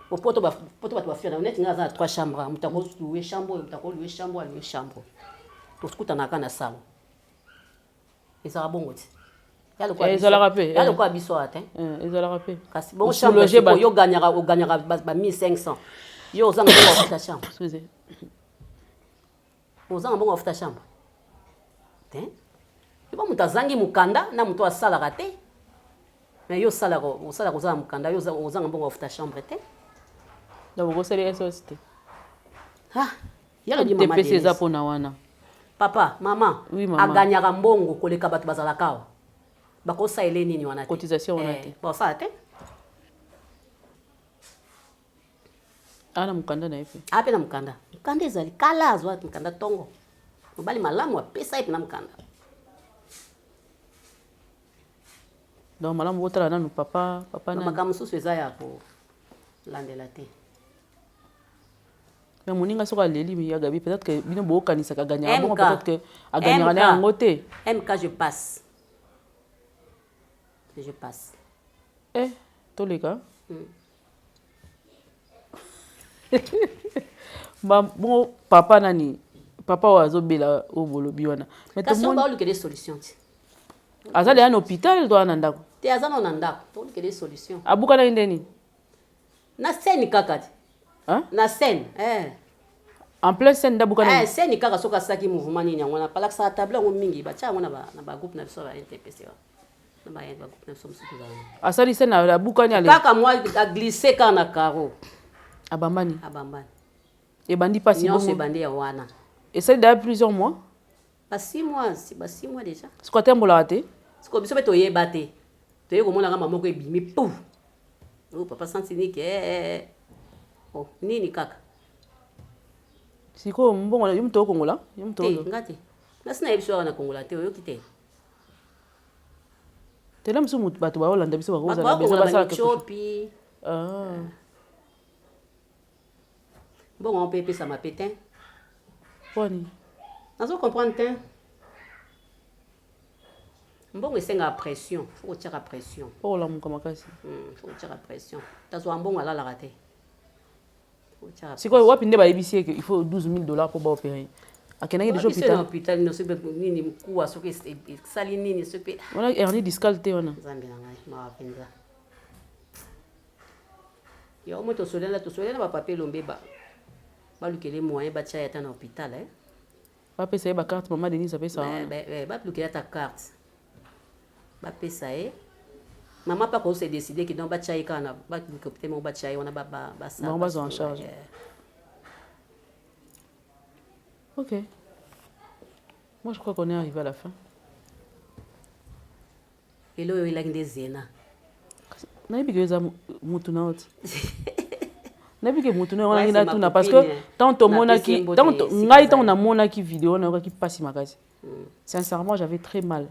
Po poto poto bato bafiana neti nga aza na trois chambre, moto akolouer chambre oyo, moto akolouer chambre oyo, alouer chambre, tokutanaka na salon. Ezalaka bongo ti. Ezalaka mpe. Ya lokola biso awa te. Ezalaka mpe. Kasi bongo chambre sikoyo, yo gagnaka, ogagnaka ba 1500, yo ozanga mbongo afuta chambre? Excusez. Ozanga mbongo afuta chambre te. Yo ba moto azangi mokanda na moto asalaka te, mais yo osalaka, osalaka, oza na mokanda, yo ozanga mbongo afuta chambre te. Donc okosali SOS te? Ah, yalobi mama. TPC eza mpona wana. Papa, mama. Oui, mama. Agagnaka mbongo koleka bato bazalaka awa, bakosalela nini wana te? Cotisation wana te. Bakosala te. Ana mokanda na ye mpe? Ape na mokanda, mokanda ezali kala, azwa mokanda ntongo, mobali malamu apesa ye mpena mokanda. Donc malamu botala nanu papa, papa nani. Makambo mosusu eza ya kolandela te. Mais moninga soki aleli ya Gabi, peut-être que bino bokanisaka agagnaka bongo, peut-être que agagnaka na yango te. MK, je passe, je passe. Eh, toleka. Bongo papa nani, papa oyo azobela, oyo bolobi wana? Kasi oyo baolukela solution ti. Aza deya na hôpital to aza na ndako? Te, aza nano na ndako, tolukela solution. Abukanaki ndeni? Na scène kaka ti. Na scène, eh. En plein scène nde abukanaki? Eh, scène kaka, soki asalaki mouvement nini yango wana, palakisaka tableau yango mingi, batia yango na bagroupe na biso ya ba NTPC wana, na bagroupe na biso mosusu tozala. Asali scène, abukani ale? Kaka mwa aglisse kaka na carreau. Abambani? Abambani. Ebandi mpasi? Nyonso ebandi ya wana. Esali déjà plusieurs mois? Ba 6 mois, ba 6 mois déjà. Siko atambolaka te? Siko biso mpe toyeba te, toye komona kama moko ebimi pu, oh, papa santinike, eh, eh. Oh, nini kaka. Sikoyo mbongo, yo moto okongola? Yo moto? Te, nga te, nasi nayebi so awa na kongola te, oyoki te. Tela mosusu moto bato baolanda biso. Bato bakozala bakongola. besoin basala quelque chose. Bamichopi. Ah. Mbongo yango mpe epesama pe te. Poni? Nazo comprendre te. Mbongo esengaka pression, faut kotiaka pression. Mpo kolamuka makasi. Faut kotiaka pression, tazwaka mbongo, alalaka te. Faut kotiaka. Sikoyo wapi nde bayebisi ye ke il faut 12 000 $ mpo baopérer? Akendaki déjà? Biso na hôpital? Hôpital nino, soki mpe nini mikuwa, soki esali nini, soki mpe Wana hernie discale te wana? Nzambe na ngai, mawa mpenza. Yo mo tosolela, tosolela na bapapa Elombe, balukele moyen batia ye ata na hôpital, eh? Bapesa ye bacarte mama Denise apesa wana. Balukele ata carte, bapesa ye, mama mpe akose décider ke donc batia ye kaka na baluka hôpital moko, batia ye wana, basala. Bango bazwa en charge. Ok, moi je crois qu'on est arrivé à la fin. Lelo oyo oyelaki nde zena. Nayebi ke eza mutu na yo ti, nayebi ke mutu na yo wana. Ouais, Ngi c'est ma natuna parce que copine. tant tomonaki Napesi ye tant mbote esika ngai ntango azali. Namonaki video, nayokaki mpasi makasi. Sincèrement, j'avais très mal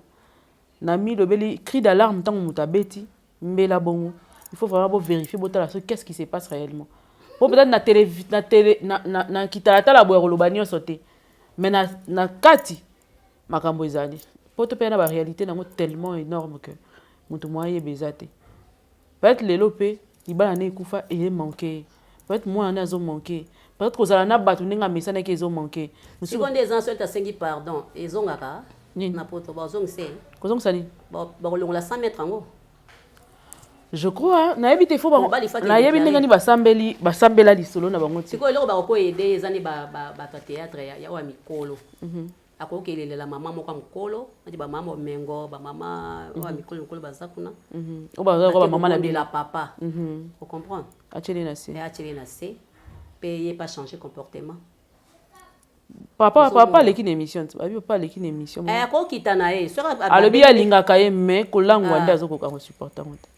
na milobeli cri d'alarme. Ntango moto abeti mbela bongo, il faut vraiment bovérifier, botala so qu'est-ce qui se passe réellement, po peut-être na télé, na télé, na kitalatala boye koloba nyonso te, mais na kati makambo ezali po to mpe na baréalité nango tellement énorme que moto mo ayeba eza te. Peut-être lelo mpe libala na ekufa, emanke ye, peut-être mwana nde azomanke, peut-être kozala na bato ndenge amesanaki ezomanke. Sikoyo nde eza soki asengi pardon, ezongaka? Nini? Na poto bazongisa ye? Kozongisa nini? Bakolongola 100 mètre yango. Je crois, nayebi te, fo Mobali faki nayebi déclaré. Ndenge nini basambeli, basambela lisolo na bango te. Sikoyo eloko bakokoyede eza nde bato ya théâtre ya oyo ya mikolo, akoki elelela mama moko ya mokolo, neti bamama omengo, bamama oyo ya mikolo mikolo baza kuna. Oyo baza kwa bamama na bino. Bino papa, ocomprendre? Atieli na se. Atieli na se mpe ye pas changer comportement. Papa, papa aleki na émission te, babi papa aleki na émission. Eh, akokita na ye soki Alobi alingaka ye, mais kolangwa nde azokoka kosupporter yango te.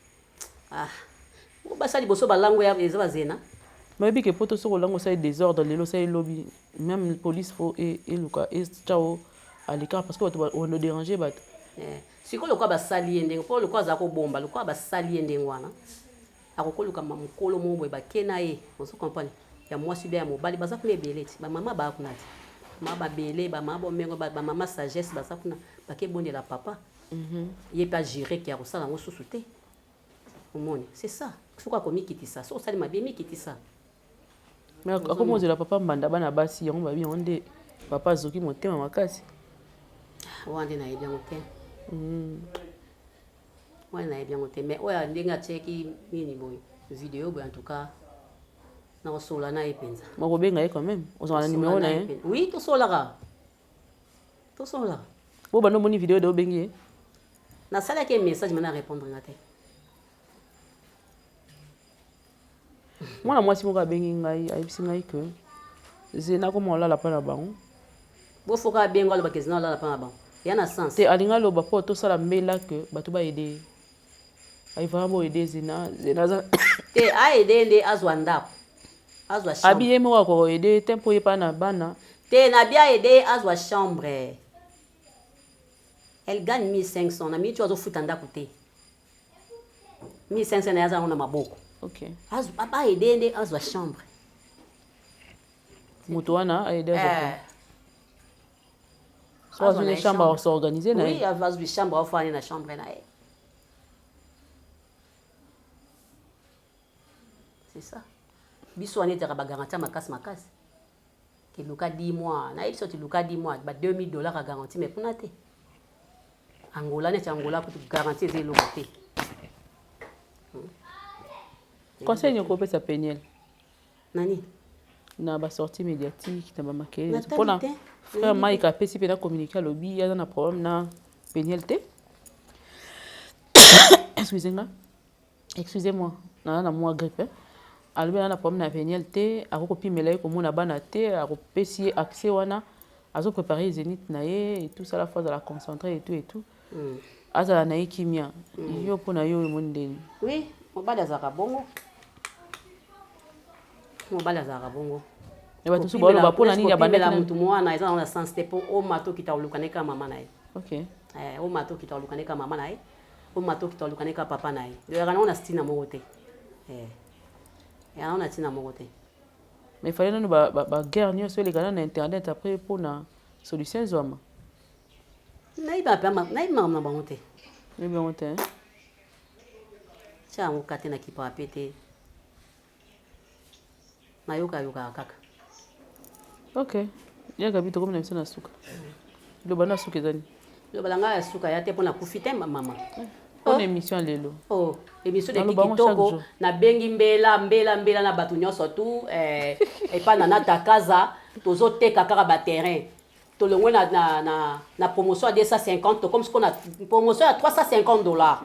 Ah, basala liboso balango ya eza bazena. Bayebi ke poto soki olangwa, osali désordre lelo, osali lobi, même police faut eluka etya o à l'écart, parce que bato ono déranger bato. Eh, sikoyo lokola basali ye ndenge, mpo lokola aza kobomba, lokola basali ye ndenge wana, akokoluka mokolo moko boye bake na ye, ozo comprendre, ya mwasi bia ya mobali baza kuna ebele ti, bamama baa kuna ti, mama babele, bamama bomengo, bamama sagesse baza kuna, bake ebondela papa, ye mpe agire ke akosala yango susu te. Omoni, c'est ça. Soki akomikitisa, soki osali mabe mikitisa. Mais akomi kozela papa mbanda bana basi yango babi yango nde papa azoki motema makasi. Wana nde nayebi yango te. Wana nayebi yango te, mais oyo ndenge atiaki nini boye video boye, en tout cas nakosolola na ye mpenza. Makobenga ye quand même, ozala na numéro na ye? Oui, tosololaka, tosololaka. Bo banda omoni video de obengi ye? Nasalaki ye message, mais na répondre nga te. Mwana mwasi moko abengi ngai, ayebisi ngai ke Zena akoma olala mpa na bango. Bofoka abengo alobaka Zena olala mpa na bango ya na sens te. Alingi aloba mpo tosala mbela ke bato baede ye. Ayivaka boyede Zena, Zena aza te aede nde azwa ndako, azwa chambre. Abi ye moko akoyede te mpo ye mpa na bana. Te, nabi aede ye azwa chambre. Elle gagne 1500 na miniti oyo, azofuta ndako te. 1500 na ye aza yango na maboko. Aede nde azwa chambre. Moto wana aede azwa chambre. So azwi chambre, akoorganiser na ye. Oui, azwi chambre, afani na chambre na ye, c'est ça. Biso wana ezalaka bagarantie ya makasi makasi. Tiluka 10 mois, nayebi so tiluka 10 mois ba 2000 $ ya garantie, mais kuna te. Angola, neti Angola kutu garantie eza eloko te. Conseil nini okopesa Peniel? Nani? Na basortie médiatique na bamakelele, mpona frère Mike apesi mpe na communiqué, alobi aza na problème na Peniel te. Excusez nga, excusez moi, naza na mwa grippe. Alobi aza na problème na Peniel te, akoki kopimela ye komona bana te, akopesi ye accès wana. Azopréparer zénith na ye et tout ça, la fois azala concentré et tout et tout, azala na ye kimia. Yo, mpo na yo, omoni ndeni? Oui, mobali azalaka bongo, mobali azalaka bongo. Bato mosusu baloba mpona nini abandaki motu mwana eza nango na sens te, mpo omata okita oluka ne kaka mama na ye. Omata okita oluka ne kaka mama na ye, omata okita oluka ne kaka papa na ye. Oyaka nango na ntina moko te, eyaka nango na ntina moko te. Mais fallait nano baguerre nyonso eleka na internet, après mpona solution ezwama. Nayebi makambo na bango te. Nayebi yango te. Tia yango ka te, na kipaka mpe te, nayokayokaka kaka. Ok, yaka bi tokomi na biso na suka. Loba na suka ezani. Loba na ngai ya suka ya te, mpo nakufi te, mama. Mpona émission ya lelo. Oh, émission leki kitoko. Nabengi mbela mbela mbela na bato nyonso tu epa na Natakaza. Tozoteka kaka baterrain. Tolongwe na promotion ya 250, tokomi sikoyo na promotion ya 350 $.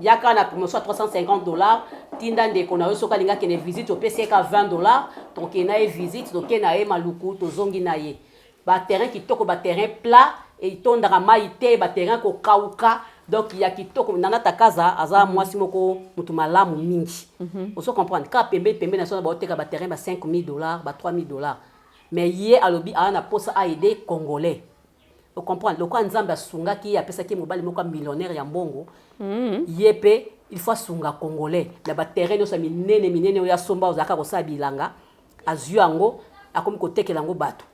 Yaka na promotion ya 350 $. Tinda ndeko na yo, soki alingi akende visite, opesi ye ka 20 $, tokende na ye visite, tokende na ye Maluku, tozongi na ye. Baterrain kitoko, baterrain plat, etondaka mai te, baterrain kokauka, donc ya kitoko. Nana Takaza aza mwasi moko motu malamu mingi. Ozo comprendre, kaka pembeni pembeni na so na baoteka baterrain ba 5000 $, ba 3000 $, mais ye alobi aa na posa aide Congolais. Ocomprendre, lokola Nzambe asungaki ye, apesaki ye mobali moko ya millionnaire ya mbongo, ye mpe il faut asunga Congolais na baterrain nyonso ya minene minene oyo asomba. Ozalaka kosala bilanga, azwi yango, akomi kotekela yango bato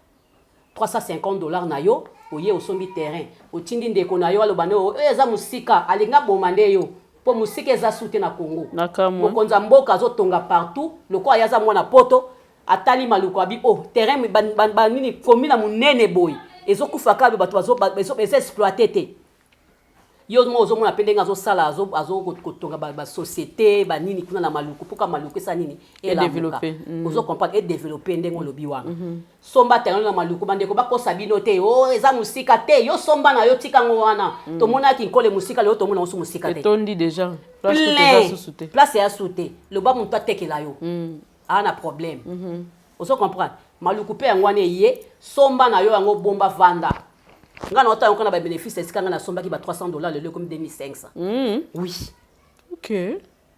350 $ na yo. Oye osombi terrain, otindi ndeko na yo, aloba nde oyo eza mosika, alingi aboma nde yo, mpo mosika eza su te na Congo. Mokonzi ya mboka azotonga partout. Lokola ye aza mwana Poto, atali Maluku, abi oh, terrain banini komi na monene boye, ezokufa kaka, bato eza exploité te. Yo mo ozomona mpe ndenge azosala, azokotonga basociété banini kuna na Maluku, mpoka Maluku esa nini, elamuka. Ozo comprendre, edéveloppe ndenge olobi wana. Somba terrain na Maluku, bandeko bakosa bino te o oh, eza mosika te. Yo somba na yo, tikango wana. Tomonaki nkole mosika, lelo tomona osu mosika te. Etondi déjà. Plein place ya su te. Loba moto atekela yo, aa na problème. Ozo comprendre, Maluku mpe yango wana eye. Somba na yo yango, bomba, vanda. Ngai na ota yango na babénéfice. Esika ngai nasombaki ba 300 $, lelo ekomi 2500. Oui.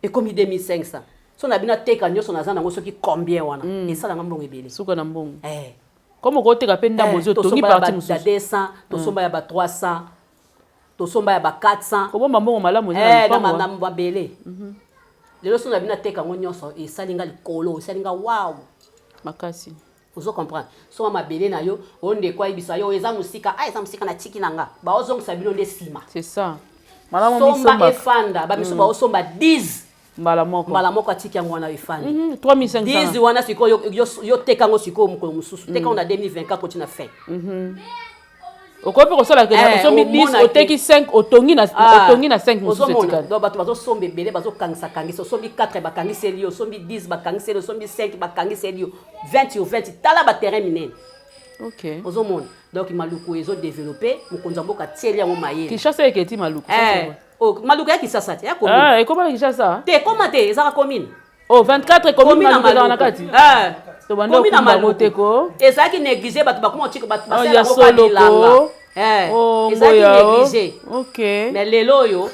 Ekomi 2500. So na bino ateka nyonso naza nango, soki combien wana, esalanga mbongo ebele. Suka na mbongo. Comme okoteka mpe ndambo, ozwi, otongi parti mosusu. Ya 200, tosomba ya ba 300, tosomba ya ba 400. Kobomba mbongo malamu. Eza na mabele. Lelo so na bino ateka yango nyonso, esali nga likolo, esali nga wow. Makasi. Ozo comprendre, soma mabele na yo. Oyo ndeko ayebisa yo eza mosika, ah, eza mosika, na tiki na nga, baozongisa bino nde nsima. C'est ça. Somba, efanda. Bamisu baosomba 10. Mbala moko. Mbala moko atiki yango wana efandi. 3500. 10 wana sikoyo yo teka yango sikoyo mokolo mosusu. Teka yango na 2024 oti na fin. Okoki mpe kosala ke osombi 10, oteki 5, otongi na otongi na 5 mosusu etikali. Donc bato bazosomba ebele, bazokangisa kangisa. Osombi 4, bakangiseli yo. Osombi 10, bakangiseli yo. Osombi 5, bakangiseli yo. 20 sur 20. Tala baterrain minene. Ozomona. Donc Maluku ezodéveloppe, mokonzi ya mboka atieli yango mayele. Kinshasa eketi Maluku. Oh, Maluku ya Kisasa te, ya commune. Ekoma na Kinshasa? Te, ekoma te, ezaka commune. Oh, 24 commune, Maluku ezaka na kati. Commune na Maluku. Ezalaki négligé, bato bakoma otika, bato basala yango bilanga. Ezalaki négligé. Mais lelo oyo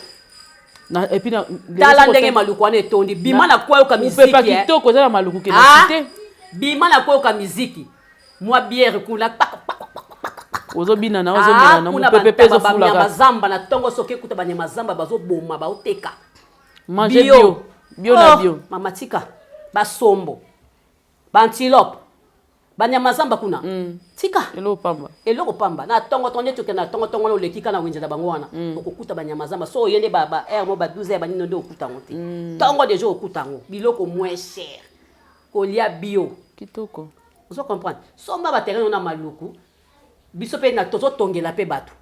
et puis tala ndenge Maluku wana etondi. Bima na koyoka miziki. Kitoko eza na Maluku ke na cité. Bima na koyoka miziki. Mwa bière kuna. Ozobina na ozomela na mopepe mpe ezofulaka. Zamba na ntongo, soki ekuta banyama zamba bazoboma, baoteka. Manger bio, bio na bio. Mama, tika basombo, baantilope, banyama zamba kuna, tika. Eloko pamba. Eloko pamba. Na ntongo ntongo nde tokende, na ntongo ntongo wana oleki ka na wenze na bango wana, okokuta banyama zamba. So oye nde ba heure mo ba 12 heure banini nde okuta yango te. Ntongo deja okuta yango, biloko moins cher, kolia bio. Kitoko. Ozo comprendre? Somba baterrain na Maluku, biso mpe tozotongela mpe bato.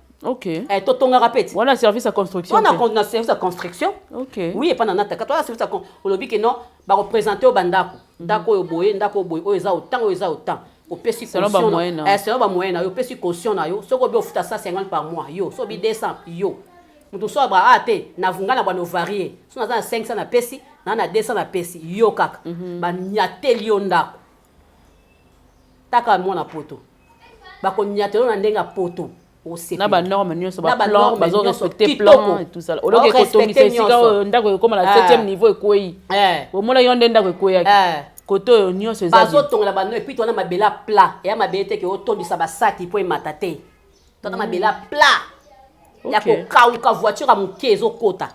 Totongaka mpe ti. Wana service ya construction? Wana na service ya construction. Oui, epa na nataka toza service ya olobi ke non, bakoprésente oyo bandako, ndako oyo boye, ndako oyo boye, oyo eza autant, oyo eza autant. Opesi selon bamoyen na selon bamoyen na yo, opesi caution na yo. Soki obi ofuta 150 par mois yo, soki obi 200 yo, moto so aba a te na ngai na bwana ovarie. So naza na 500 napesi, na 200 napesi yo kaka, banyateli yo ndako. Taka mwana poto, bakonyatela na ndenge ya poto. Na banorme nyonso, baplan, bazorespecte plan et tout ça. Oloki ekotongisa esika oyo ndako ekóma na 7e niveau, ekwei, omonaki yo nde ndako ekweyaki kote oyo nyonso eza. Bazotongela bano. Et puis twana mabele ya plat, eya mabele te ke otondisa basaki mpo emata te. Twana mabele ya plat ya kokauka, voiture ya moke ezokota.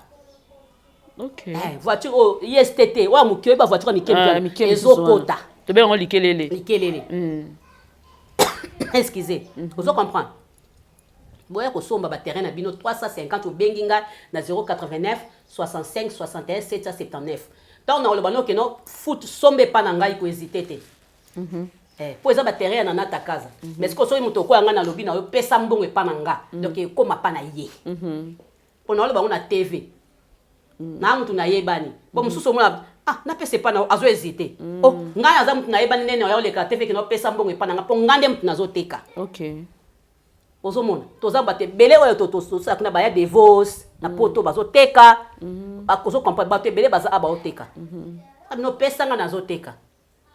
Voiture oyo ist te, oyo ya moke, oyeba voiture ya mike ezokota. Tobenga yango likelele. Likelele, excusez. Ozo comprendre? Boya kosomba baterrain na bino 350. Obengi ngai na 089 65 61 779. Ntango na koloba nokeno foot, somba epa na ngai, kohésite te, mpo eza baterrain ya Nana Takaza. Mais sikoyo soki moto okoya ngai nalobi na yo pesa mbongo epa na nga, donc ekóma pa na ye, mpo na oloba yango na TV na mutu nayebani. Po mosusu omona, ah, napesa epa na, azo hésite. Oh, ngai naza mutu nayebani nene, oya oleka TV ke naopesa mbongo epa na nga, mpo ngai nde mutu nazoteka. Ozomona, toza bato ebele oyo tosala kuna, baya Devos na poto bazoteka. Ozo comprendre? Bato ebele baza a baoteka. Abino pesa nga, nazoteka.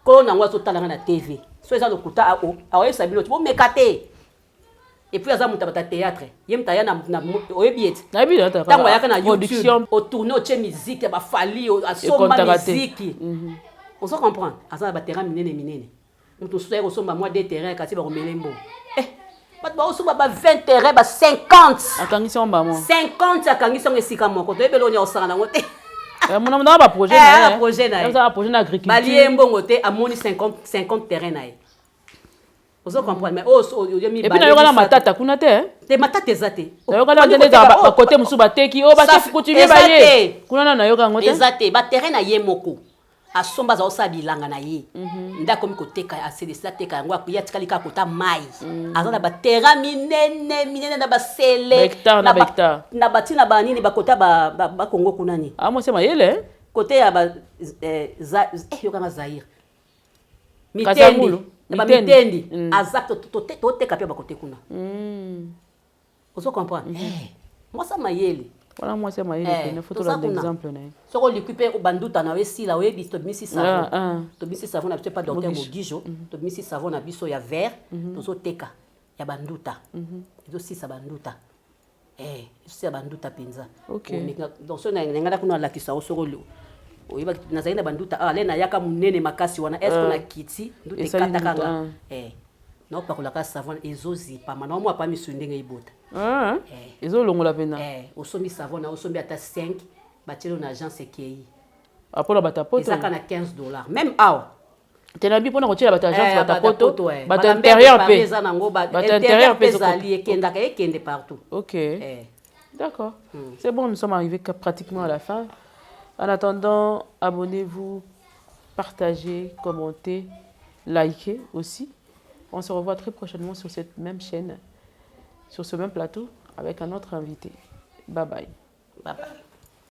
Kolo nango azotala nga na TV. So eza lokuta, aoyebisa bino ti bomeka te. Et puis aza moto ya bato ya théâtre, ye moto aya na oyebi ete ntango ayaka na YouTube, otourne, otie musique ya bafali, asomba musique. Ozo comprendre? Aza na baterrain minene minene. Moto mosusu aye kosomba mwa de terrain, kasi bakomele mbongo. Bato baosomba ba 20 terrain, ba 50. Akangisi yango bango. 50, akangisi yango esika moko. Toyebi eloko osala nango te. Mona na baprojet na ye. Projet na ye, baprojet na agriculture. Balie mbongo te, amoni 50 50 terrain na ye. Ozo comprendre? Mais oyo oyo mibale. Et puis nayoka na matata kuna te. Te, matata eza te. Nayoka na nde ezaka bakote mosusu bateki oyo bachef coutumier baye kuna na, nayoka yango te. Eza te. Baterrain na ye moko asomba, aza kosala bilanga na ye, nde akomi koteka, aselesi ateka yango, ye atikali kaka kota mai. Aza na baterrain minene minene na basele na batina banini, bakota bakongo kuna ni. Mwasi mayele. Kote ya yokanga Zaire, mitendi, bamitendi, aza toteka mpe bakote kuna. Ozo comprendre? Mwasi mayele. Wana mwasi ya mayele pene, faut tolanda exemple na ye. Soki olikwi mpe banduta na yo esila, oyebi, tobimisi savon, tobimisi savon na biso epa docteur Mogijo. Tobimisi savon na biso ya vert, tozoteka ya banduta, ezosisa banduta, ezosisa banduta mpenza. Donc so ngai kuna alakisa yo, soki oyebaki nazali na banduta awa, le nayaka monene makasi wana, est ce na kiti nduta ekataka nga, naopakolaka savon, ezozipama naomwa pa misu ndenge ebota. Ezolongola mpena. Osombi savon na, osombi ata 5, batielo na agence, ekei. Mpona bato ya poto. Ezaka na 15 $, même awa. Te, na bi mpona kotiela bato agence, bato ya poto, bato intérieur mpe. Eza nango bato intérieur mpe ezali, ekendaka, ekende partout. Ok, d'accord, c'est bon, nous sommes arrivés pratiquement à la fin. En attendant, abonnez-vous, partagez, commentez, likez aussi. On se revoit très prochainement sur cette même chaîne, sur ce même plateau, avec un autre invité. Bye bye. Bye bye.